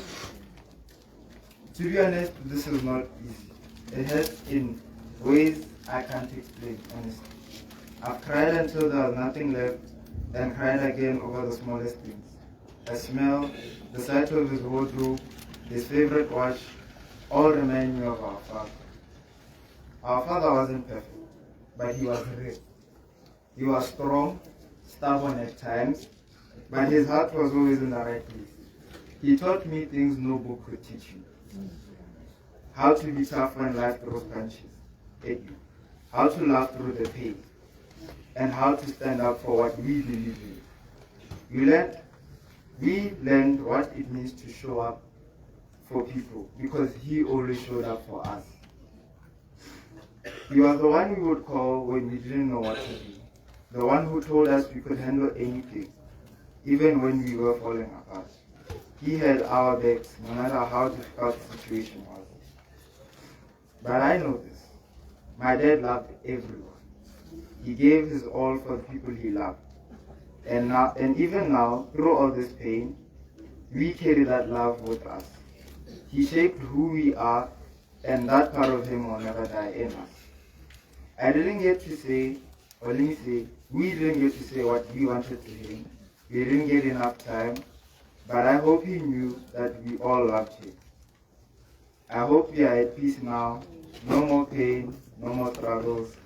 To be honest, this is not easy. It hurts in ways I can't explain, honestly. I've cried until there was nothing left and cried again over the smallest things. A smell, the sight of his wardrobe, his favorite watch, all remind me of our father. Our father wasn't perfect, but he was real. He was strong, stubborn at times, but his heart was always in the right place. He taught me things no book could teach me. How to be tough when life throws punches at you, how to laugh through the pain, and how to stand up for what we believe in. We learned what it means to show up for people because he always showed up for us. He was the one we would call when we didn't know what to do. The one who told us we could handle anything, even when we were falling apart. He had our backs, no matter how difficult the situation was. But I know this. My dad loved everyone. He gave his all for the people he loved. And even now, through all this pain, we carry that love with us. He shaped who we are, and that part of him will never die in us. I didn't get to say, or let me say, we didn't get to say what we wanted to him. We didn't get enough time, but I hope he knew that we all loved him. I hope we are at peace now. No more pain, no more struggles.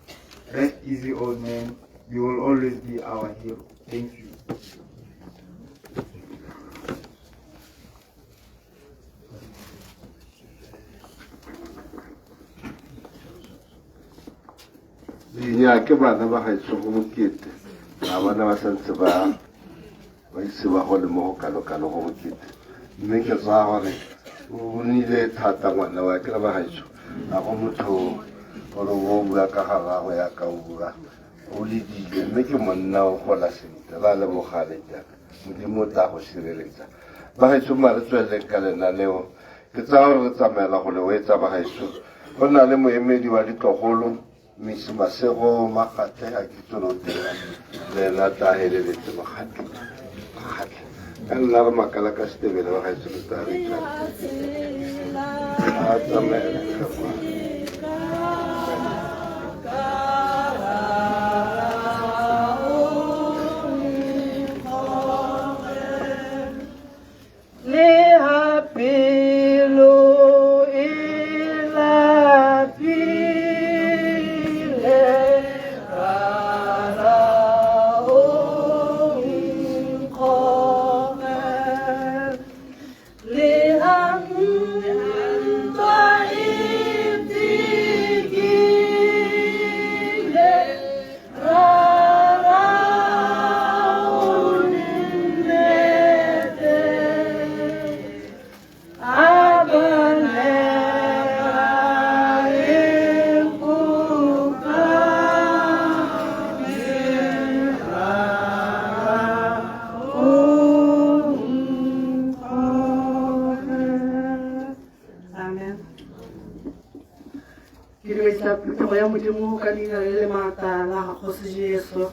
Rest easy, old man. You will always be our hero. Thank you. Nnyaa ke bana ba gaetsho go bokete ba bona ba santse ba ba ise ba gole mo go kalo-kalo go bokete mme ke tsaya gore o nnile thata ngwana wa kere ba gaetsho ga go motho gore o bua ka ga gagwe yaka o bua o ledile mme ke monna o gola sentle ra lebogale jaaka modimo o tla go sireletsa ba gaetsho ma re tsweleleng ka lenaneo ke tsaya gore re tsamaela go le wetsa ba gaetsho go na le moemedi wa ditlogolo Miss Masego Makgatle a ke tsone o teng le ena tla heleletse Makgatle Makgatle ka nna re makala ka setebele ba gaetsho le tla re a tsamaela ka kwa. Le ha pelo e lapile, rara o nkgoge. Le ha ntwa e tsikile, rara o nnete. Amen. Ke dumedisa phuthego ya Modimo ka leina le le maatla la ga Kgosi Jesu.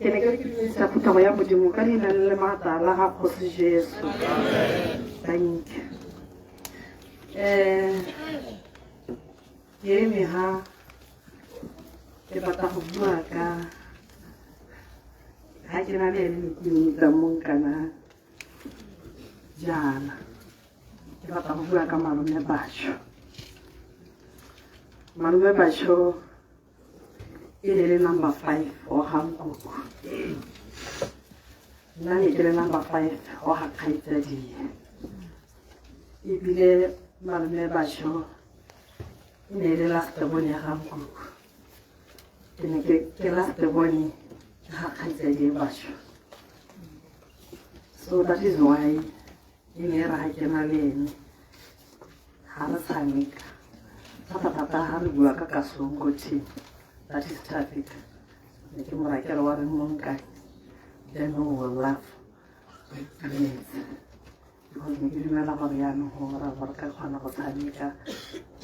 Ke ne ke re ke dumedisa phuthego ya Modimo ka leina le le maatla la ga Kgosi Jesu. Thank you. Ke eme ha ke batla go bua ka ha ke na le ene ke mmitsa monkana jaana. Ke batla go bua ka malome Basho. Malome Basho e ne le number 5 wa ga nkoko. Nna ne ke le number 5 wa ga kgaitsadie. Ebile malome Basho e ne le last born ya ga nkoko. Ke ne ke last born ya ga kgaitsadie Basho. So that is why e ne e re ha ke na le ene ha re tshameka thata-thata ha re bua ka Kasongo team, that is traffic. Ne ke mo raya ke re wa reng monkane, then we will laugh. Yes. Because ne ke dumela gore jaanong gore re ka kgona go tshameka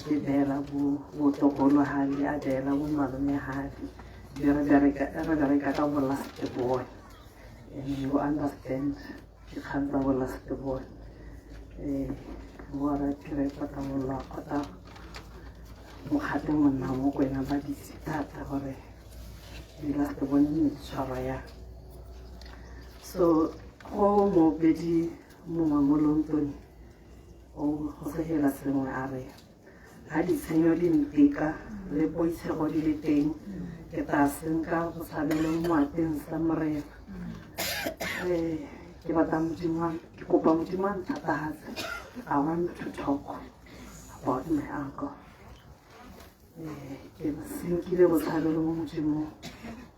ke beela bo botlogolo hale a beela bo malome hale be re bereka ka bo last boy and you understand dikgang tsa bo last boy. Bo ra phire kgotsa mollo kgotsa mokgate monna mo kwena ba ditse thata gore di last boy ne di tshwarwa yang. So go moopedi mongwe mo Lontone o go segela sengwe a re ha ditshenyo di nteka le poitshego di le teng ke tla senka go tshabele mo ateng sa Morena. Ke batla Modimo ke kopa Modimo a nthatahatse. I want to talk about my uncle. Ke senkile botshabelo mo Modimong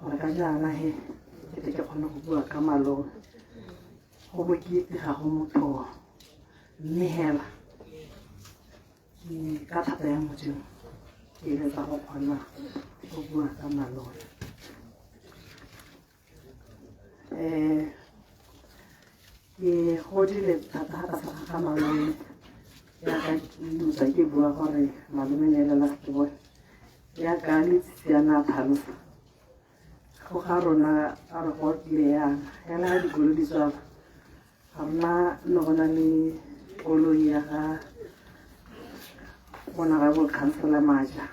gore ka jaana he ke tle ke kgone go bua ka malome. Go bokete ga go motho mme hela ke ka thata ya Modimo ke eletsa go kgona go bua ka malome. Ke godile thata thata sa ga malome jaaka ke utlwa ke bua gore malome ne le last born jaaka letsitsi a na tlhalosa go ga rona a re godile yana hela ga dikolo di tswala ga rona ne go na le koloi ya ga honorable councillor Maja.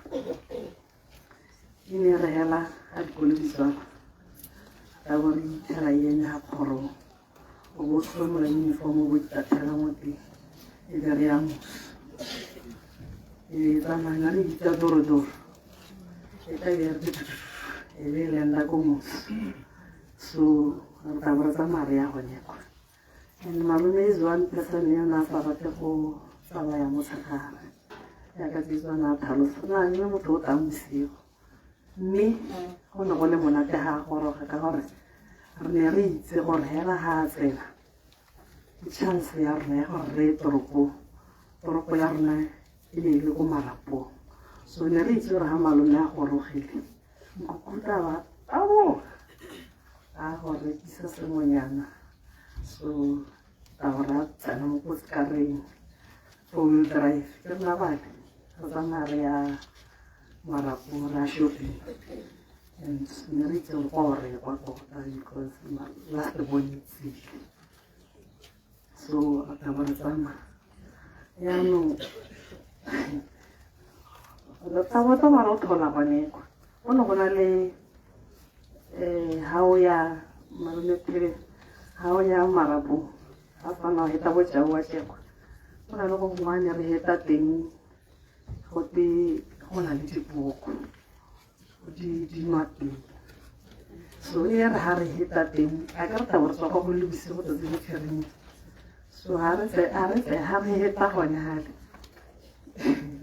E ne re hela ga dikolo di tswala ra bo re ithela ene ga kgorong, o bo tlhomola uniform, o bo itatlhela mo teng, e be re ya moso, e be e tsamaya re bitsa dorodoro, e tla be re e be e lenda ko moso. So re tla bo re tsamaya re ya gone kwa. And malome is one person yo ne a sa rate go tsamaya motshegare, yaka tsetswana a tlhalosa, o na le motho o tlang bosigo, mme go ne go le monate ga a goroga, ka gore re ne re itse gore hela ga a tsena ke chance ya rona ya gore re ye toropong. Toropo ya rona e ne e le ko Marapong, so ne re itse gore ga malome a gorogile, nkukuta ba taboga a go rekisa sengwenyana. So taba ra tsena mo kotsikareng, four wheel drive, ke rena bale re tsamaya re ya Marapong, re ya shopping, and ne re itse gore kwa o rekwa tota because last bone tsile. So re tla bo re tsamaya yaanong, re tla tsamaya re o thola gone kwa. Go ne go na le ha o ya malome pele, ha o ya Marapong, ga fana o heta bojao wa tsekwa, go na le go gongwe ne re heta teng, gote go na le diboko di nwa teng. So e re ga re heta teng, a ka re tla bo re tswa kwa go le bosigo, tsatsi le phirimile. So ga re ga re heta gone gale,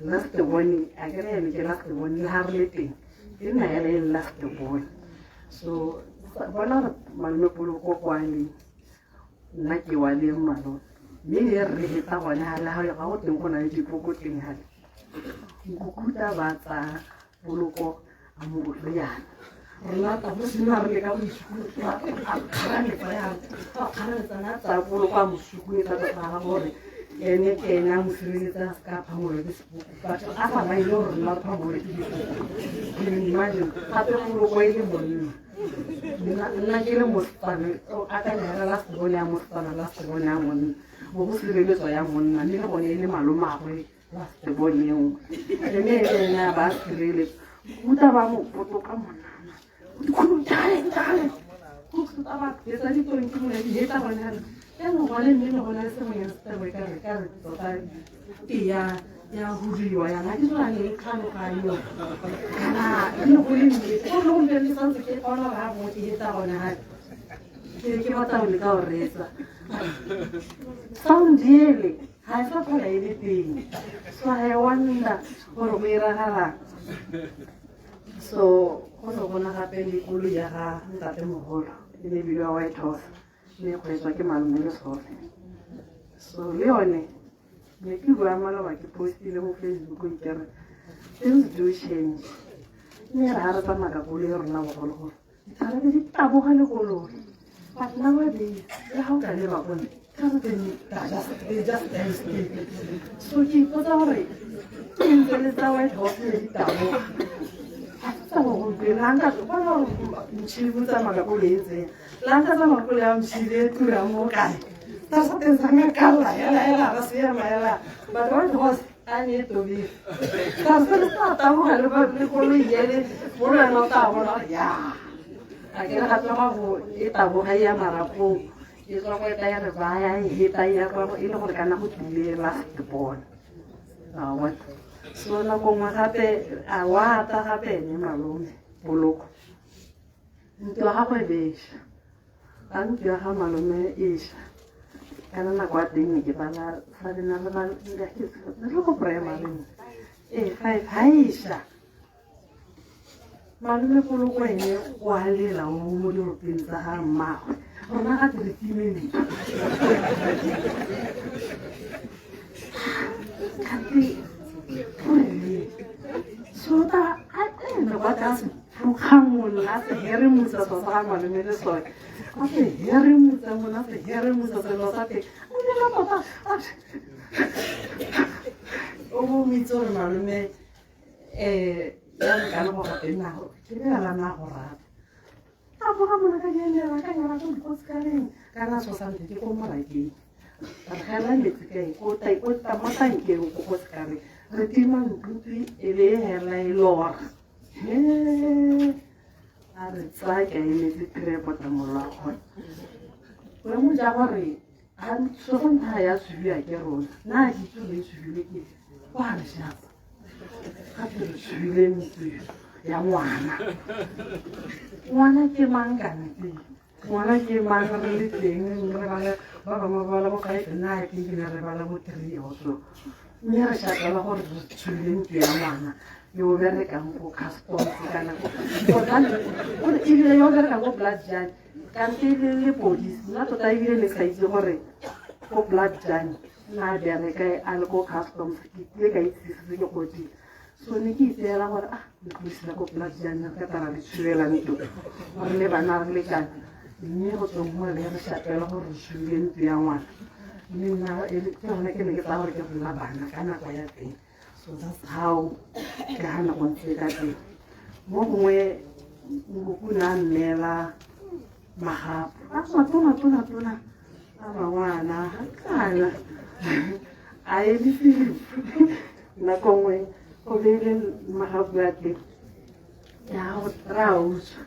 last bone a ke re ene ke last bone, le ga re le teng e nna hela e le last bone. So bona re malome Poloko kwa leng, nna ke wa leng malome, mme e re heta gone gale, ga go teng go na le dipoko teng gale, nkukuta ba tsaya Poloko a mo re yana, rona tla go simolola re leka go isukuletsa, a kgarametsa yana, a kgarametsa, a tsaya Poloko a mo sukuetsa tota gore ene ke ene a mo sireletsa, a se ka phamolwa ke sepoko, but a sa maile gore rona re phamolwe ke dipoko. Can you imagine? Gape Poloko e le monna, nna ke le mosetsana, akanya hela last bone ya mosetsana, last bone ya monna, bo go sireletswa ya monna, mme le gone e le malomagwe last bone e nngwe, ene e le ene a ba sireletsa. Kuta ba mo potoka monana dikhudu jale ba etsa ditonki mone di heta gone gale jaanong gone, mme ne go na le sengwenyana se tabo ka re ka re tota e ya hudiwa yana, ke tsona le tlhaloganyo kana e ne go le nnete gore le gompieno ke santse ke kgona gore ga gongwe ke heta gone gale, ke ke batla go leka go reetsa sound ele, ga e sa tlhola e le teng. So I wonder gore go iragalang. So go ne gona gape le koloi ya ga ntatemogolo, e ne bidiwa White Horse, ne e kgweetswa ke malome le sone. So le yone ne ke bua maloba, ke postile mo Facebook ke re things do change. Mme re ga re tsamaya ka koloi ya rona bogologolo, dithara di taboga le koloi, but nowadays le ga o ka leba bone, they just stand still. So ke ipotsa gore ke ntse le tsa White Horse ne di taboga, ga se tsa bogompieno. Ga nka bona gore motšhini o tsamaya ka koloi e tsenya, la nka tsamaya koloi ya motšhini e turang mo kae, tsa sa teng sa ngakalla hela hela ga se ema hela, but White Horse a ne e tobile ka se le sa taboga le koloi ele mo le wena o tla bona ya a ke re gape ga go e taboga e ya Marapong, e tswa go eta ya re baya e heta e ya kwa e le gore kana go tlile last born a bona. So nako nngwe gape a wa ata gape ene malome Poloko, ntlo ya gagwe e besha. A ntlo ya ga malome e sha, kana nako ya teng ne ke bala sa lena re le ko primary ee five, ha e sha, malome Poloko ene o a lela o mo diropeng tsa ga mmagwe, rona ga re time ntlo kante gore so ta a ene kwa tlase phukgangolla, a se heremotsa selo sa ga malome le sone, a se heremotsa mona, a se heremotsa selo sa teng, o lela tota, o bo mo itse gore malome ya nkane go gape nago ke lela nna go rata a boga mona ka kenela ka nyala ko dikosikareng kana so santse ke ko morakeng, re gela metsi kae ko mo tankeng ko ko sekareng, re tima ntlo e be e hela e lora. tsaya ke a emetse phiri pota mollo wa kgone boemo ja gore so go ntlha ya tshubiwa ke rona nna ke itse gore e tshubilwe ke kwa re shapa gape re tshubile ntlo ya ngwana. Ngwana ke mang kante? Ngwana ke mang? Re le teng re bala, ba bangwe ba bala bo five, nna ke ebile re bala bo three or so, mme re shapela gore re tshubile ntlo ya ngwana yo o berekang ko customs kana tota ebile yo o berekang ko blood judge kante le lepodisi. Nna tota ebile ne sa itse gore ko blood judge nna bereka a le ko customs. Ke tlile ka itse se ke godile, so ne ke itseela gore ah, lepodisi la ko blood judge re ka tara le tshubela ntlo gore le bana re lekane, mme go tsweng mo le re shapela gore re tshubile ntlo ya ngwana. Mme nna ke gone ke ne ke tsaya gore ke rona bana ka nako ya teng. So that's how ke gana go ntse ka teng. Mo gongwe nkoko ne a nneela magapo a matona tona tona a mangwana ga kana a eme. Nako nngwe go beile magapu a teng ya go re a utswa,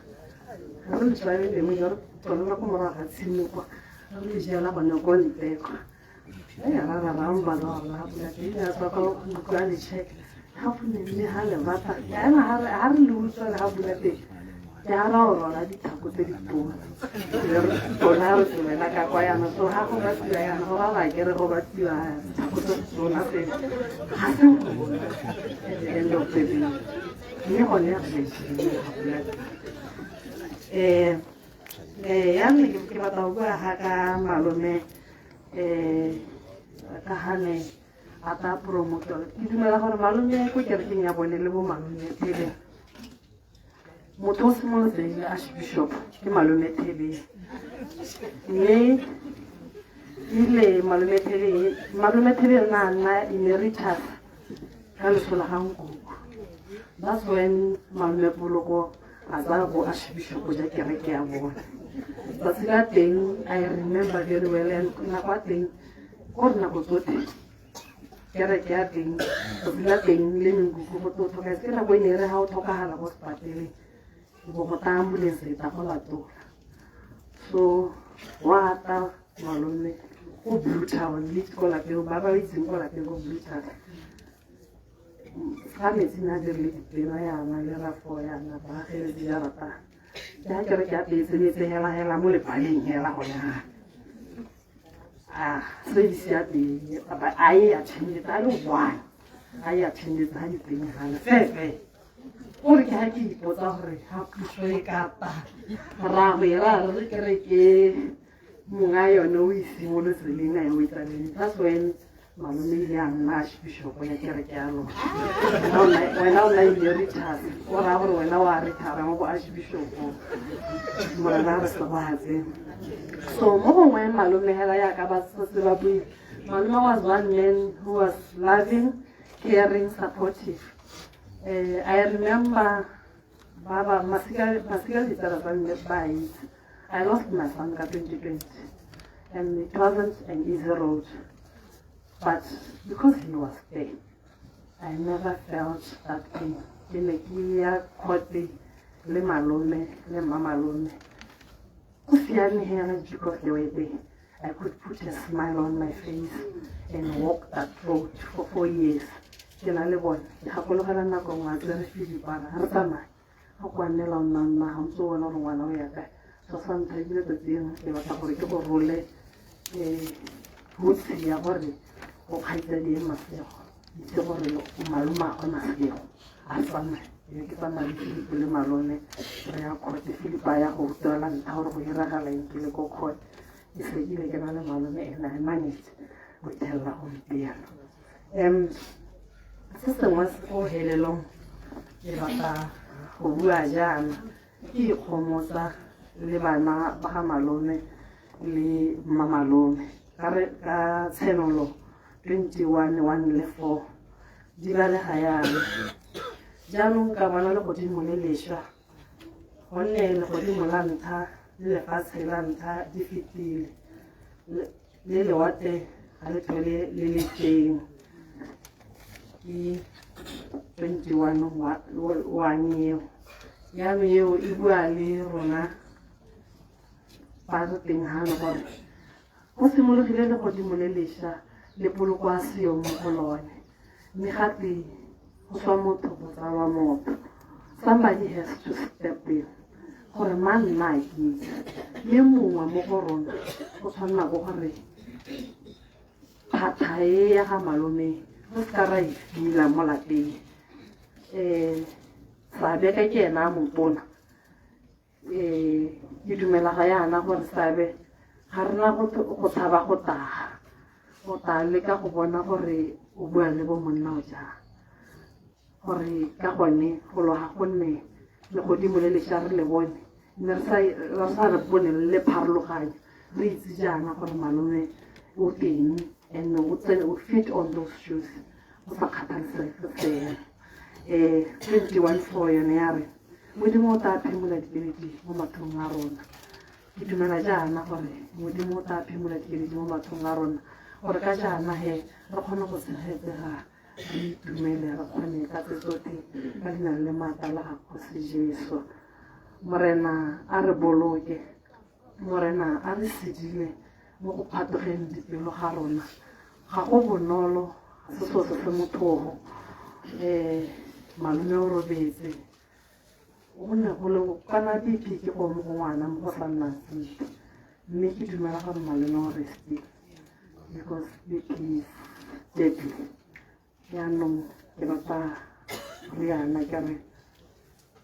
re le tshwane lengwe jo re tswelela ko morago ga tshimo kwa, re le jela gone ko ntle kwa. Ra ra ra mbala gore la pula teng ya tswa kwa utlwa le check ga pula, mme ga le bata ena ga re le utswa le ga pula teng ke ga ra o rola ditlhako tse di tona tona, re tswelela ka kwa yana. So ga go batliwa yana go ba ke re go batliwa ditlhako tse tona tse ga se at the end of the day, mme gone re jile ga pula teng. Yanne ke batla go bua ga ka malome ka gane a ta promoter. Ke dumela gore malome ko kerekeng ya bone le bo malome Thebe, motho o simolotseng archbishop ke malome Thebe, mme ile malome Thebe, malome Thebe nna nna emeritus ka leso la ga nkoko. That's when malome Poloko a tsaya bo archbishop ja kereke ya bone. Tsatsi la teng I remember very well, and nako ya teng gore nako tsotlhe kereke ya teng tsatsi la teng le menkuku go tlo tlhoka ke nako e ne re ga o tlhokagala ko sepateleng bo go ta ambulance e tla go latola. So wa ta malome ko Blue Town le ko lapeng ba ba itseng ko lapeng ko Blue Town ga metsi na dirile dipela yana le rafo yana ba ageletse jarata ke ga kereke ya teng metse hela hela mo lebaleng hela gone ga a service ya teng a e attendetse a le one a e attendetse ga diteng gale fefe gore ke ga ke ipotsa gore ga puso e ka ta ra go e ra re kereke monga yone o e simolotse leng a e o e tsaleng. That's when malome ile a nna archbishop ya kereke ya lona. Wena o nna emeritus, o raya gore wena o a retire mo bo archbishop. Morena re sebatse. So mo gongwe malome hela yaka ba setse ba buile, malome was one man who was loving, caring, supportive. I remember baba masika masika ditsala tsa mme ba itse I lost my son ka 2020, and it wasn't an easy road, but because he was there I never felt that pain. Ke ne ke ya court le malome le mmamalome go siame hela because they were there. I could put a smile on my face and walk that road for 4 years ke na le bone. Ke gakologela nako nngwe a tsere filipana re tsamaye go kwanela nna nna ga ntse o bona gore ngwana o ya kae. So sa ntlha ebile tsatsi eno ke batla gore ke go role hutshe ya gore o kgaitsadie Masego, itse gore malomagwe Masego a tsamaye. Ebe ke tsamaya le Philip le malome re ya court. Philip a ya go utlwela ntlha gore go iragala eng ke le ko court, e sekile ke na le malome and I managed go thelela gompieno. Se sengwe se go helelong ke batla go bua jaana, ke ikgomotsa le bana ba ga malome le mmamalome ka re ka Tshenolo 21 1 le 4 di balega yana: "Jaanong ka bona legodimo le lešwa, gonne legodimo la ntlha le lefatshe la ntlha di fetile, le lewatle ga le tlhole le le teng." Ke 21 one eo. Jaanong eo e bua le rona ba re teng gano gore go simologile legodimo le lešwa le poloko a seyo mo go lone, mme gape go swa motho go tsalwa motho. Somebody has to step in gore mang nna a ke itse, mme mongwe mo go rona o tshwanela ko gore phatha e ya ga malome re se ka ra e fila mo lapeng. Seabe ka ke ena a motona, ke dumela ga yana gore seabe ga rena go tshaba go taga, o tla leka go bona gore o bua le bo monna o jang, gore ka gone go loga gonne legodimo le lešwa re le bone, mme re sa re bone le le pharologanyo, re itse jaana gore malome o teng and o fit on those shoes go sa kgathalesege fela. 21:4 yone ya re Modimo o tla phimola dikeledi mo mathong a rona. Ke dumela jaana gore Modimo o tla phimola dikeledi mo mathong a rona, gore ka jaana he re kgone go tshegetsega, re itumele, re kgone ka tse tsotlhe ka leina le maatla la ga Kgosi Jesu. Morena a re boloke, Morena a re sedile mo go phatogeng dipelo ga rona. Ga go bonolo, ga se selo se se motlhogo. Malome o robetse, go ne go le kana BP ke go mo go ngwana mo go sa nnang sentle, mme ke dumela gore malome o restile because BP is deadly. Jaanong ke batla riana ke re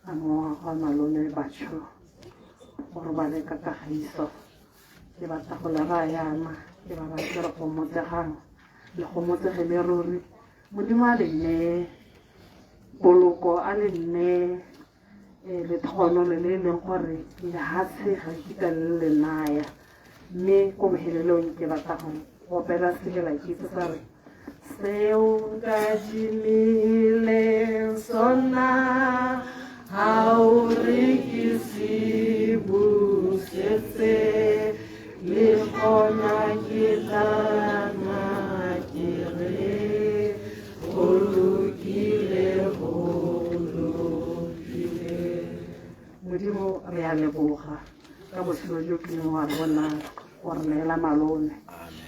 a mowa ga malome batho o robale ka kagiso. Ke batla go le raya yana, ke ba raya ke re gomotsegang, le gomotsegele ruri. Modimo a le nneye poloko, a le nneye letlhogonolo le e leng gore lehatshe ga nkitla le le naya. Mme ko bohelelong ke batla go opela sekela ke itse sa re seo nkadimileng sona ha o re ke se busetse, le gona ke tla nna ke re go lokile, go lokile. Modimo re a leboga ka botshelo jo kileng wa re bona, wa re neela malome,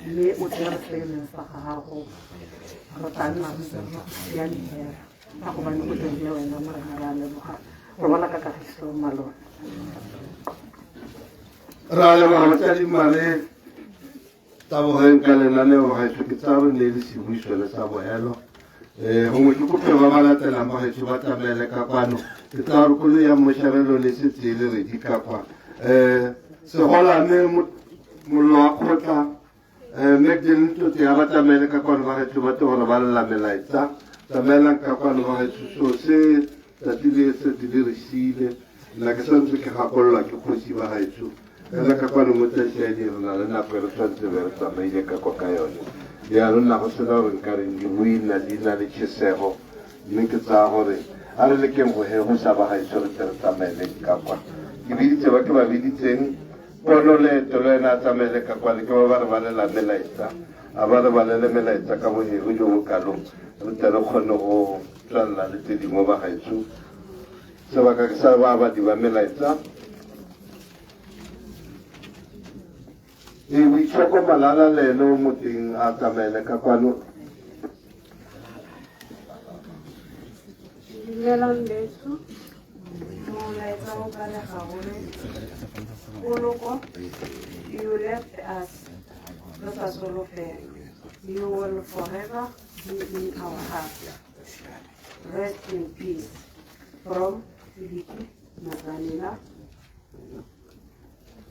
mme o tsere se e leng sa gago. Re tla nna re ntse re go siame fela ka gobane go dirile wena Morena. Re a leboga, re bona ka kagiso malome. Re a leboga motsadi Mare tabogeng ka lenaneo gaetsho. Ke tsaya re ne le sebui sone sa bohelo. Gongwe ke kope ba ba latelang ba gaetsho ba tsamaele ka kwano. Ke tsaya gore koloi ya mošarelo le setse e le ready ka kwa. Segolame mollo wa kgotla, Magdalene Tote ya ba tsamaele ka kwano ba gaetsho ba tle gore ba lela melaetsa. Tsamaelang ka kwano ba gaetsho, so se tsatsi le setse le re siile. Nna ke santse ke gakololwa ke kgosi ba gaetsho, fela ka kwano mo tsasiadi re na le nako e re tshwanetse be re tsamaile ka kwa ka yone. Jaanong nna go sena gore nka reng, dibui nna di na le tšhesego, mme ke tsaya gore a re lekeng go hegosa ba gaetsho re tle re tsamaeleng ka kwa. Ke biditse ba ke ba biditseng pono leeto le wena a tsamaele ka kwale, ke ba ba re balela melaetsa, a ba re balele melaetsa ka bohego jo bo kalong, re tle re kgone go tswelela le tse dingwe ba gaetsho. Sebaka ke sa baabadi ba melaetsa. Ee, Boitshoko Malala le ene o mo teng, a tsamaele ka kwano. Dumelang betsho, molaetsa o balega gore poloko, you left us re sa solofela, you will forever be in our hearts. Rest in peace. From Filiki Masalela,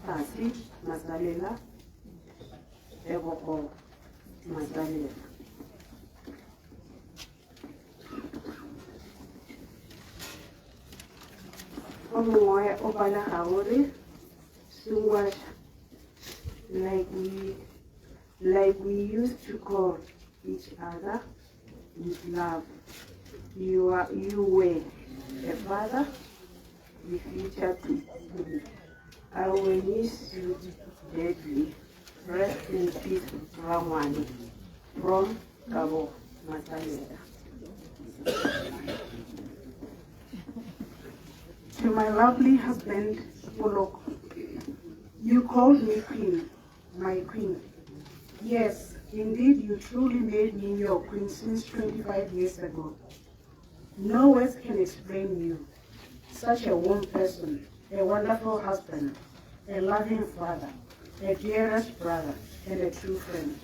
Tasi Masalela, Tebogo Masalela. O mongwe o balega gore Sungwasha, like we used to call each other with love. You were a father, the future to me. I will miss you deadly. Rest in peace, Ramani. From Kabo Masalela. To my lovely husband, Poloko, you called me queen, my queen. Yes, indeed, you truly made me your queen since 25 years ago. No words can explain you. Such a warm person, a wonderful husband, a loving father, a dearest brother, and a true friend.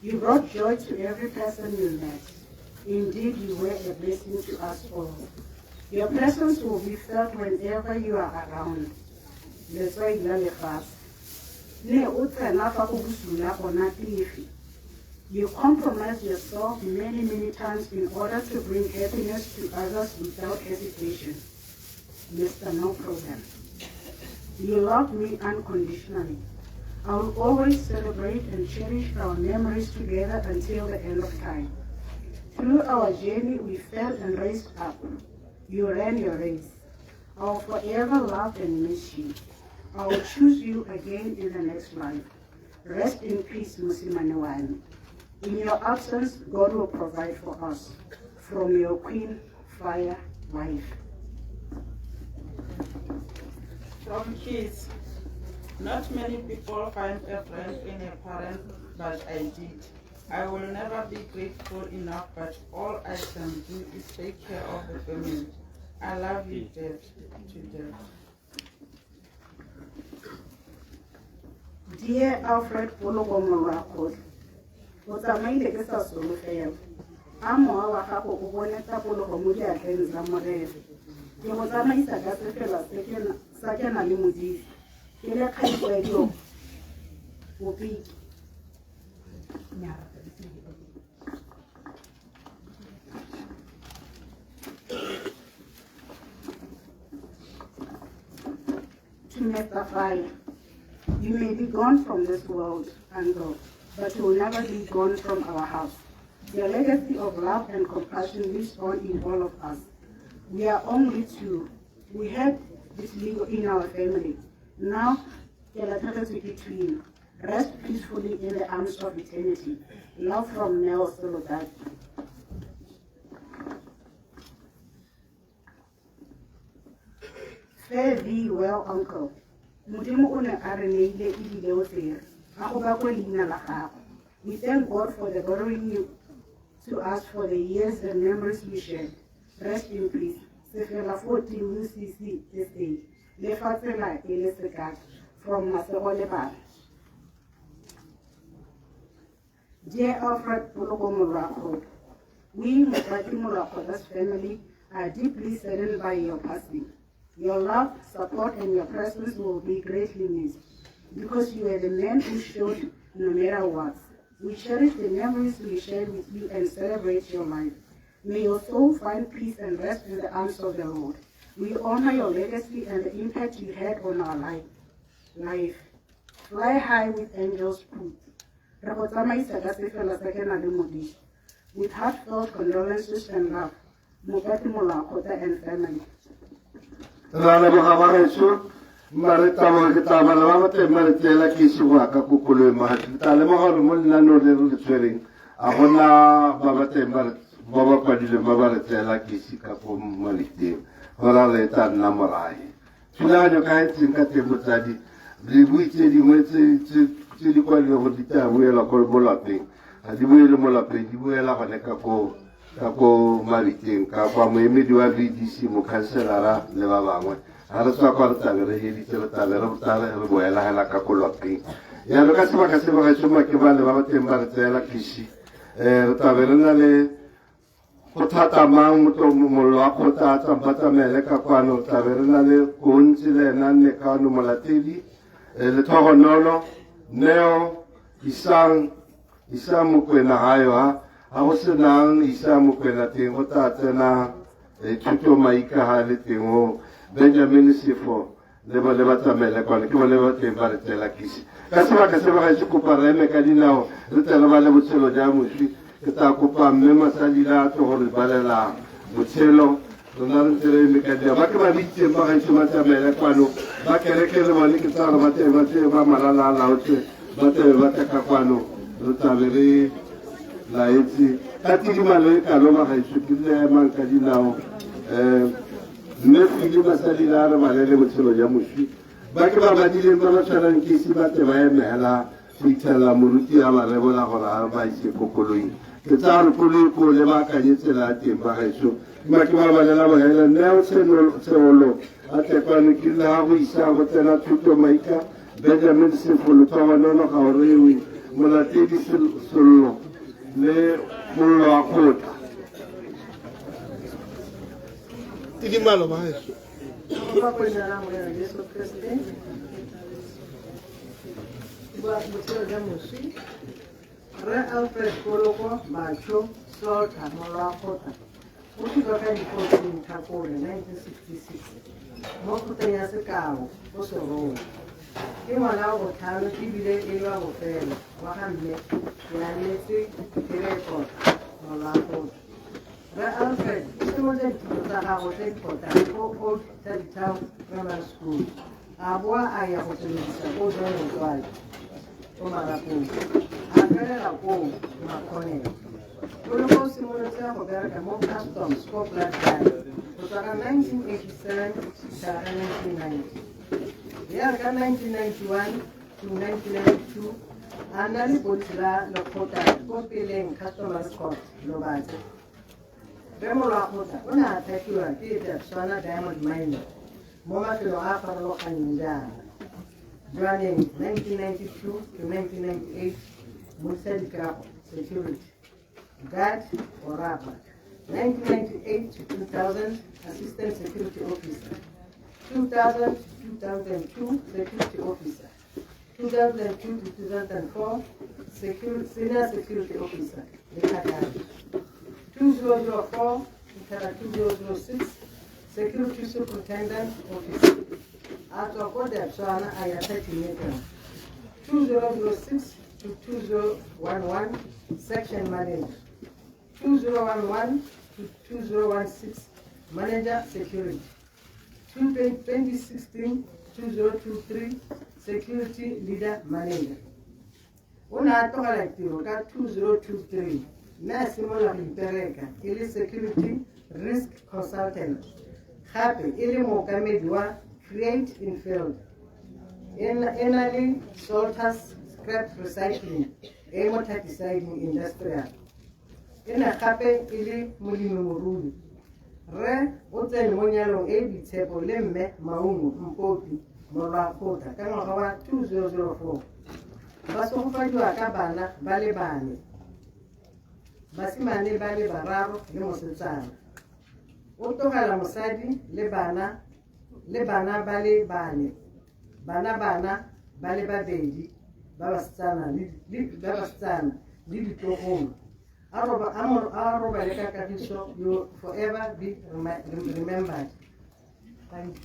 You brought joy to every person you met. Indeed, you were a blessing to us all. Your presence will be felt whenever you are around. Letswai la lefatshe. Ne o tsena fa go bosula gona tefe. You compromise yourself many, many times in order to bring happiness to others without hesitation. Mr. No Problem. You love me unconditionally. I will always celebrate and cherish our memories together until the end of time. Through our journey, we fell and raised up. You ran your race. I will forever love and miss you. I will choose you again in the next life. Rest in peace, Mosimane wame. In your absence, God will provide for us. From your queen, fire, wife. From kids, not many people find a friend in a parent, but I did. I will never be grateful enough, but all I can do is take care of the family. I love you, Dad, to death. Dear Alfred Poloko Morakot, o tsamaile ke sa solofela. A mowa wa gago o bone tapologo mo diatleng tsa Morena. Ke go tsamaisa ka sefela sa ke na le Modimo. Ke le kgaitsedi Bopiki. To Mr. Fire, you may be gone from this world, uncle, but you will never be gone from our house. Your legacy of love and compassion lives on in all of us. We are only two. We had this legal in our family. Now, ke latlhegetswe ke twin. Rest peacefully in the arms of eternity. Love from Neo Solodati. Fare thee well, uncle. Modimo o ne a re neile ebile o tsere. A go bakwe leina la gago. We thank God for the borrowing you to us for the years and memories we shared. Rest in peace. Sefela 14 UCC SA. Le fa tsela e le sekaka. From Masego le bana. Dear Alfred Poloko Morakot, we Mopati Morakot's family are deeply saddened by your passing. Your love, support, and your presence will be greatly missed because you are the man who showed no matter what. We cherish the memories we shared with you and celebrate your life. May your soul find peace and rest in the arms of the Lord. We honor your legacy and the impact you had on our life. Fly high with angels' proof. Re go tsamaisa ka sefela sa ke na le Modimo. With heartfelt condolences and love, Mopati Molakgotla and family. Ra leboga ba gešo mma re tabo ke tla bala ba ba teng ba re tseela ke ise go ya ka ko koloing mogatse ke tla lemoga gore mo lenaneong le re le tshwereng a gona ba ba teng ba ba ba kwadileng ba ba re tseela ke ise ka ko maleteng go ra re tla nna morae thulaganyo ka e tseng ka teng motsadi dibui tse dingwe tse di kwadileng gore di tla boela ko mo lapeng ga di boele mo lapeng di boela gone ka ko ka ko mabitleng ka kwa moemedi wa VDC mokhanselara le ba bangwe ga re tswa kwa re tlabe re heditse re tlabe re tla re boela hela ka ko lapeng jaanong ka sebaka se bagaetsho ke ba le ba ba teng ba re tseela kisi re tlabe re na le go thata mang mollo wa kgotla a ba tsamaele ka kwano tlabe re na le gontsi le ena nne kano molatedi lethogonolo Neo Isang Isang Mokwena gayo ha ga go senang Isang Mokwena teng go tla tsena thuto maika ga le teng o Benjamin Sefo le bone ba tsamaele kwane ke bone ba teng ba re tseela kisi ka sebaka se bagaetse kopa re eme ka dinao re tle re bale botshelo ja moswi ke tla kopa mme Masalila a tlo go re balela botshelo rona re ntse re eme ka dinao ba ke ba bitseng ba gaetsho ba tsamaele kwano ba kereke le bone ke tsa gore ba tle ba tle ba malala a laotse ba tle ba tle ka kwano re tlabe re laetse ka tidimalo e kalo ba gaetsho ke le emang ka dinao. Mme Fili basadi la re balele botshelo jwa moswi. Ba ke ba badileng ba ba tshwanang ke ise ba tle ba eme hela go itlhelela moruti a ba rebola gore a ba ise ko koloing. Ke tsaya gore koloi ko le baakanye tsela ya teng ba gaetsho. Mma ke ba balela bohela Neo Tsheolo a tle kwano ke rile ga go isa go tsena thuto Maika Benjamin Sefolo Thogonono Gaorewe Molatedi Sello le Mollo wa Kgotla. Tidimalo ba gaetsho. Ka leina la Morena Jesu Kriste, botshelo jwa moswi Rre Alfred Poloko Macho Slaughter Molwakgotla o tshotswe ka di 14 Tlhakole 1966 mo kgotleng ya Sekao ko Serowe. Ke ngwana wa botlhano ebile e le wa bofelo wa ga mme Kealetswe Kerekota Molwakgotla. Rre Alfred o simolotse dithuto tsa gagwe tse dipotlana ko Old Town Primary School, a boa a ya go tsweledisa ko John Motswadi ko Marapong, a felela koo Makgoneng. Poloko o simolotse go bereka mo Customs ko Bladgaard go tswa ka 1987 go fitlhela ka 1990. Ya re ka 1991 to 1992 a nna lepodisi la lekgotla ko Peleng Customary Court Lobatse. Rre Molwakgotla o ne a thapiwa ke Debswana Diamond Mining mo mafelong a a farologaneng jaana. Jwaneng 1992 to 1998 Modisa Dikago Security Guard Orapa 1998 to 2000 Assistant Security Officer 2000 to 2002 Security Officer 2002 to 2004 Senior Security Officer Letlhakane 2004 to 2006 Security Superintendent Officer a tswa ko Debswana a ya Thirty 2006 to 2011 Section Manager 2011 to 2016 Manager Security 2016 2023 Security Leader Manager. O ne a tlogela tiro ka 2023 mme a simolola go ipereka e le security risk consultant, gape e le mookamedi wa Create in Field e na le Salters Scrap Recycling e mo Thakisiding Industrial. E ne gape e le molemimorui. Rre o tsene mo nyalong e e boitshepo le mme Maungo Mpopi Molwakgotla ka ngwaga wa 2004. Ba segofadiwa ka bana ba le bane, basimane ba le bararo le mosetsana. O tlogela mosadi le bana le bana ba le bane, bana bana ba le babedi ba basetsana le ditlogolo. A robale ka kagiso, you forever be remembered. Thank you.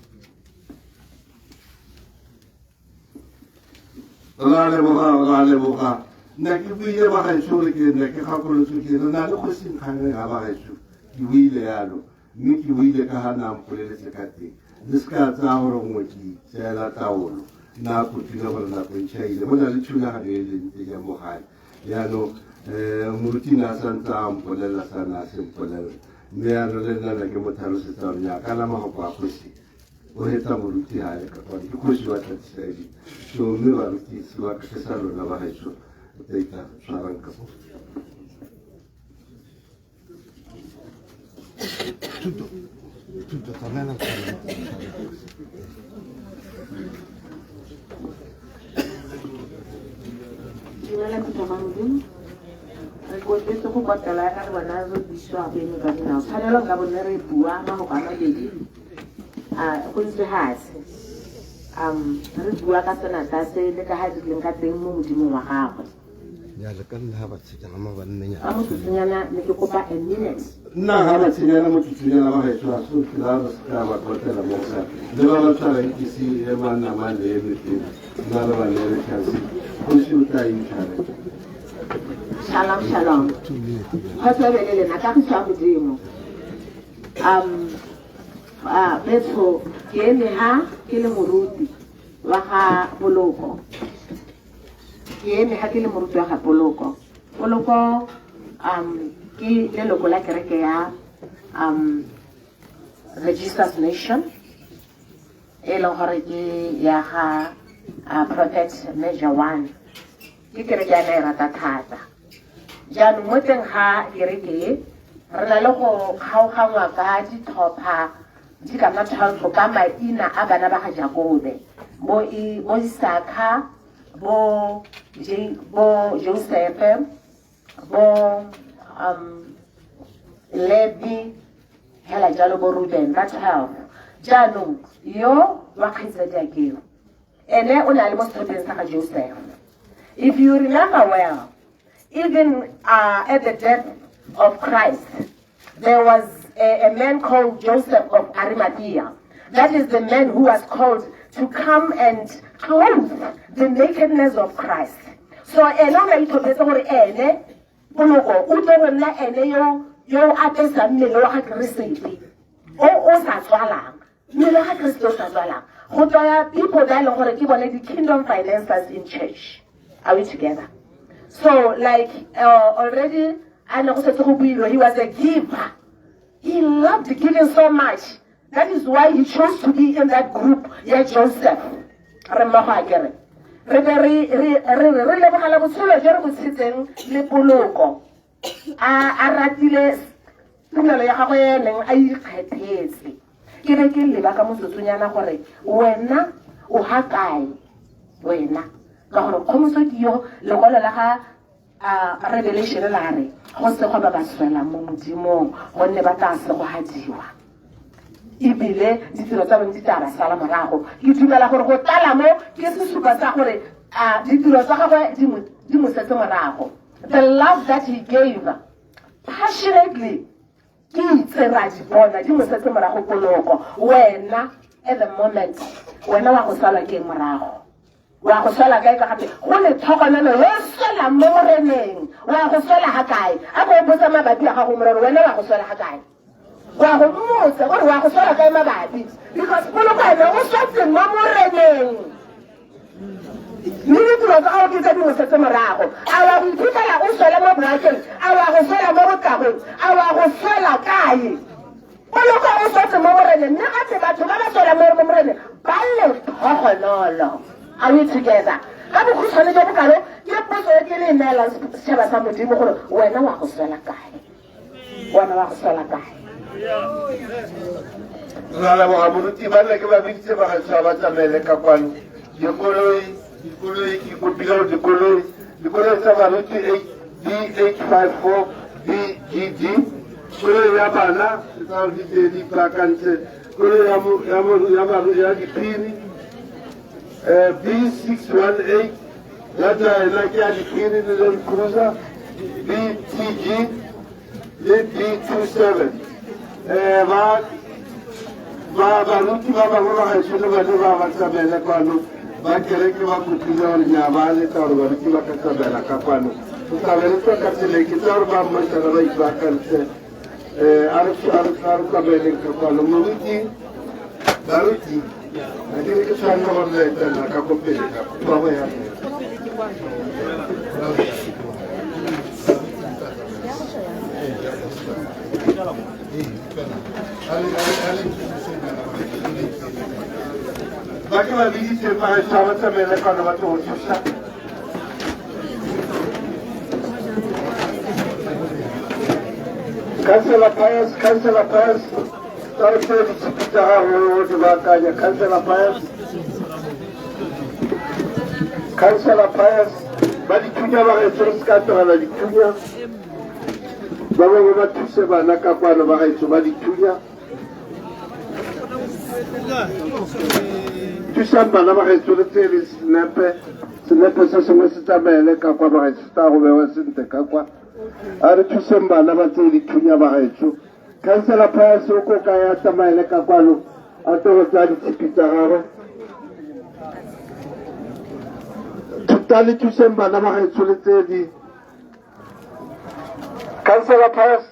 Ra leboga, ra leboga. Nna ke buile ba gaetsho gore ke nna ke gakolotswe ke re na le kgosi Nkgangeng ga ba gaetsho. Ke buile yalo mme ke buile ka ga na mpoleletse ka teng. Le se ka tsaya gore nngwe ke itseela taolo. Nna a kopile gore nako e tšhaile go na le thulaganyo e leng teng ya mo gae. Jaanong moruti ne a santse a mpolelela sa ne a se mpolelela. Mme jaanong le nna ne ke mo tlhalosetsa gore nnyaa kana mafoko a kgosi o hetsa moruti ha le ka kwano ke kgosi wa Tlatisadi. So mme baruti sebaka ke sa lona ba gaetsho tse tla tshwarang ka fo. Thuto, thuto, tsamaela. Dumela motho wa Modimo. Re kotetse go kwatela ka re bona re buisiwa go eme ka dinao. Tshwanelo nka bone re bua mafoko a mabedi a go ntse hatshe. Re bua ka senatla se le ka ha dirileng ka teng mo Modimong wa gagwe. Ya le ka nna ba tshenyana mo bannenyana. Ka motsotsonyana ne ke kopa a minute. Nna ga ba tshenyana motsotsonyana ba gaetsho a so ke la re se ka ba kotela mo sa. Le ba ba tshwarang ke se e manna ma le eme pele. Nna re ba neele chance. Kgosi o tla intshwarela. Shalom, shalom. Kgotso e be le lena, kagiso ya Modimo. Betsho, ke eme ha ke le moruti wa ga Poloko. Ke eme ha ke le moruti wa ga Poloko. Poloko ke leloko la kereke ya The Jesus Nation e leng gore ke ya ga Prophet Major One. Ke kereke ya na e rata thata. Jaanong mo teng ga kereke e re na le go kgaogangwa ka ditlhopha di ka nna 12 ka maina a bana ba ga Jakobe, bo Isaka, bo Joseph, bo Levi, hela jalo bo Ruben, ba 12. Jaanong yo wa kgaitsadiakeo ene o ne a le mo setlhopheng sa ga Joseph. If you remember well, even at the death of Christ, there was a man called Joseph of Arimathea. That is the man who was called to come and clothe the nakedness of Christ. So ene o ne a itlhophetse gore ene Poloko o tlo go nna ene yo apesang mmele wa ga Keresete o o sa tswalang, mmele wa ga Keresete o sa tswalang. Go tswaya people ba e leng gore ke bone di-kingdom financiers in church. Are we together? So like already a ne go setse go builwe, he was a giver. He loved giving so much. That is why he chose to be in that group ya Joseph. Re mmogo a kere re be re re re re lebogela botshelo jo re bo tshetseng le Poloko a ratile tumelo ya gagwe e neng a ikgethetse. Ke be ke leba ka motsotsonyana gore wena o ha kae wena, ka gore kgomoso ke yo lekwalo la ga Revelation la re go segwa ba ba swelang mo Modimong, gonne ba tla segogadiwa ebile ditiro tsa bone di tla ba sala morago. Ke dumela gore go tlala mo ke sesupa sa gore ditiro tsa gagwe di mo setse morago. The love that he gave passionately, ke itse ra di bona di mo setse morago. Poloko wena at the moment wena wa go salwa ke morago, wa go swela kae? Ka gape go le tlhokomelo yo swelang mo Moreneng, wa go swela ga kae? A ko botsa mabapi a gago morero, wena wa go swela ga kae? Wa go mmotse gore wa go swela kae mabapi, because Poloko ene o swetse mo Moreneng, mme ditiro tsa gago ke tse dingwe setse morago. A wa go iphitlhela o swela mo boakeng? A wa go swela mo botagong? A wa go swela kae? Poloko o swetse mo Moreneng, mme gape batho ba ba swela mo Moreneng ba letlhogonolo. Are we together? Ka bokhutshwane jo bokalo ke potso e ke le neelang setšhaba sa Modimo gore wena wa go swela kae, wena wa go swela kae. Ra leboga moruti. Ba nne ke ba biditse bagaetsho ba tsamaele ka kwano. Dikoloi ke kopile gore dikoloi tsa baruti D854 BGD, koloi ya bana tsa di tse di ipaakantse, koloi ya diphiri B618 ya Dyna ke ya diphiri le Land Cruiser BTG le B27. Ba baruti ba bangwe ba gaetsho le bone ba ba tsamaele kwano. Ba kereke ba kopile gore nya ba letsa gore baruti ba ka tsamaela ka kwano. Go tsamaele tswa ka tseleng ke tsa gore ba mmošana ba ipaakantse. A re tsamaeleng ka kwano. Moruti, baruti, a ke re ke tshwanela gore le etela ka ko pele ka ba go ya. Ba ke ba biditse ba gaetsho ba tsamaele kwano ba tlo go thusa. Councillor Pius, Councillor Pius, tsa re tse ditshipi tsa gago di baakanya. Councillor Pius, Councillor Pius, ba dithunya ba gaetsho re se ka tlogela dithunya. Ba bangwe ba thuse bana ka kwano ba gaetsho ba dithunya. Thusang bana ba gaetsho le tse le senepe, senepe se sengwe se tsamaele ka kwa ba gaetsho tsa go bewa sentle ka kwa. A re thuseng bana ba tse dithunya ba gaetsho. Councillor Pius o ko kae? A tsamaele ka kwano a tlo go tsaya ditshipi tsa gagwe. Thuta le thuseng bana ba gaetsho le tse di. Councillor Pius.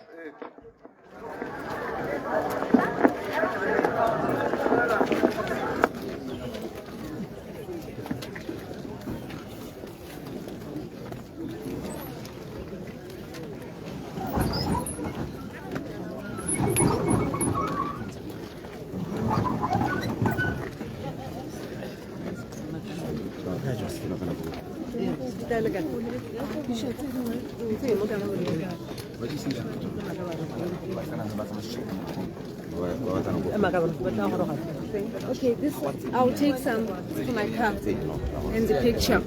Okay, this I'll take some for my car and the picture.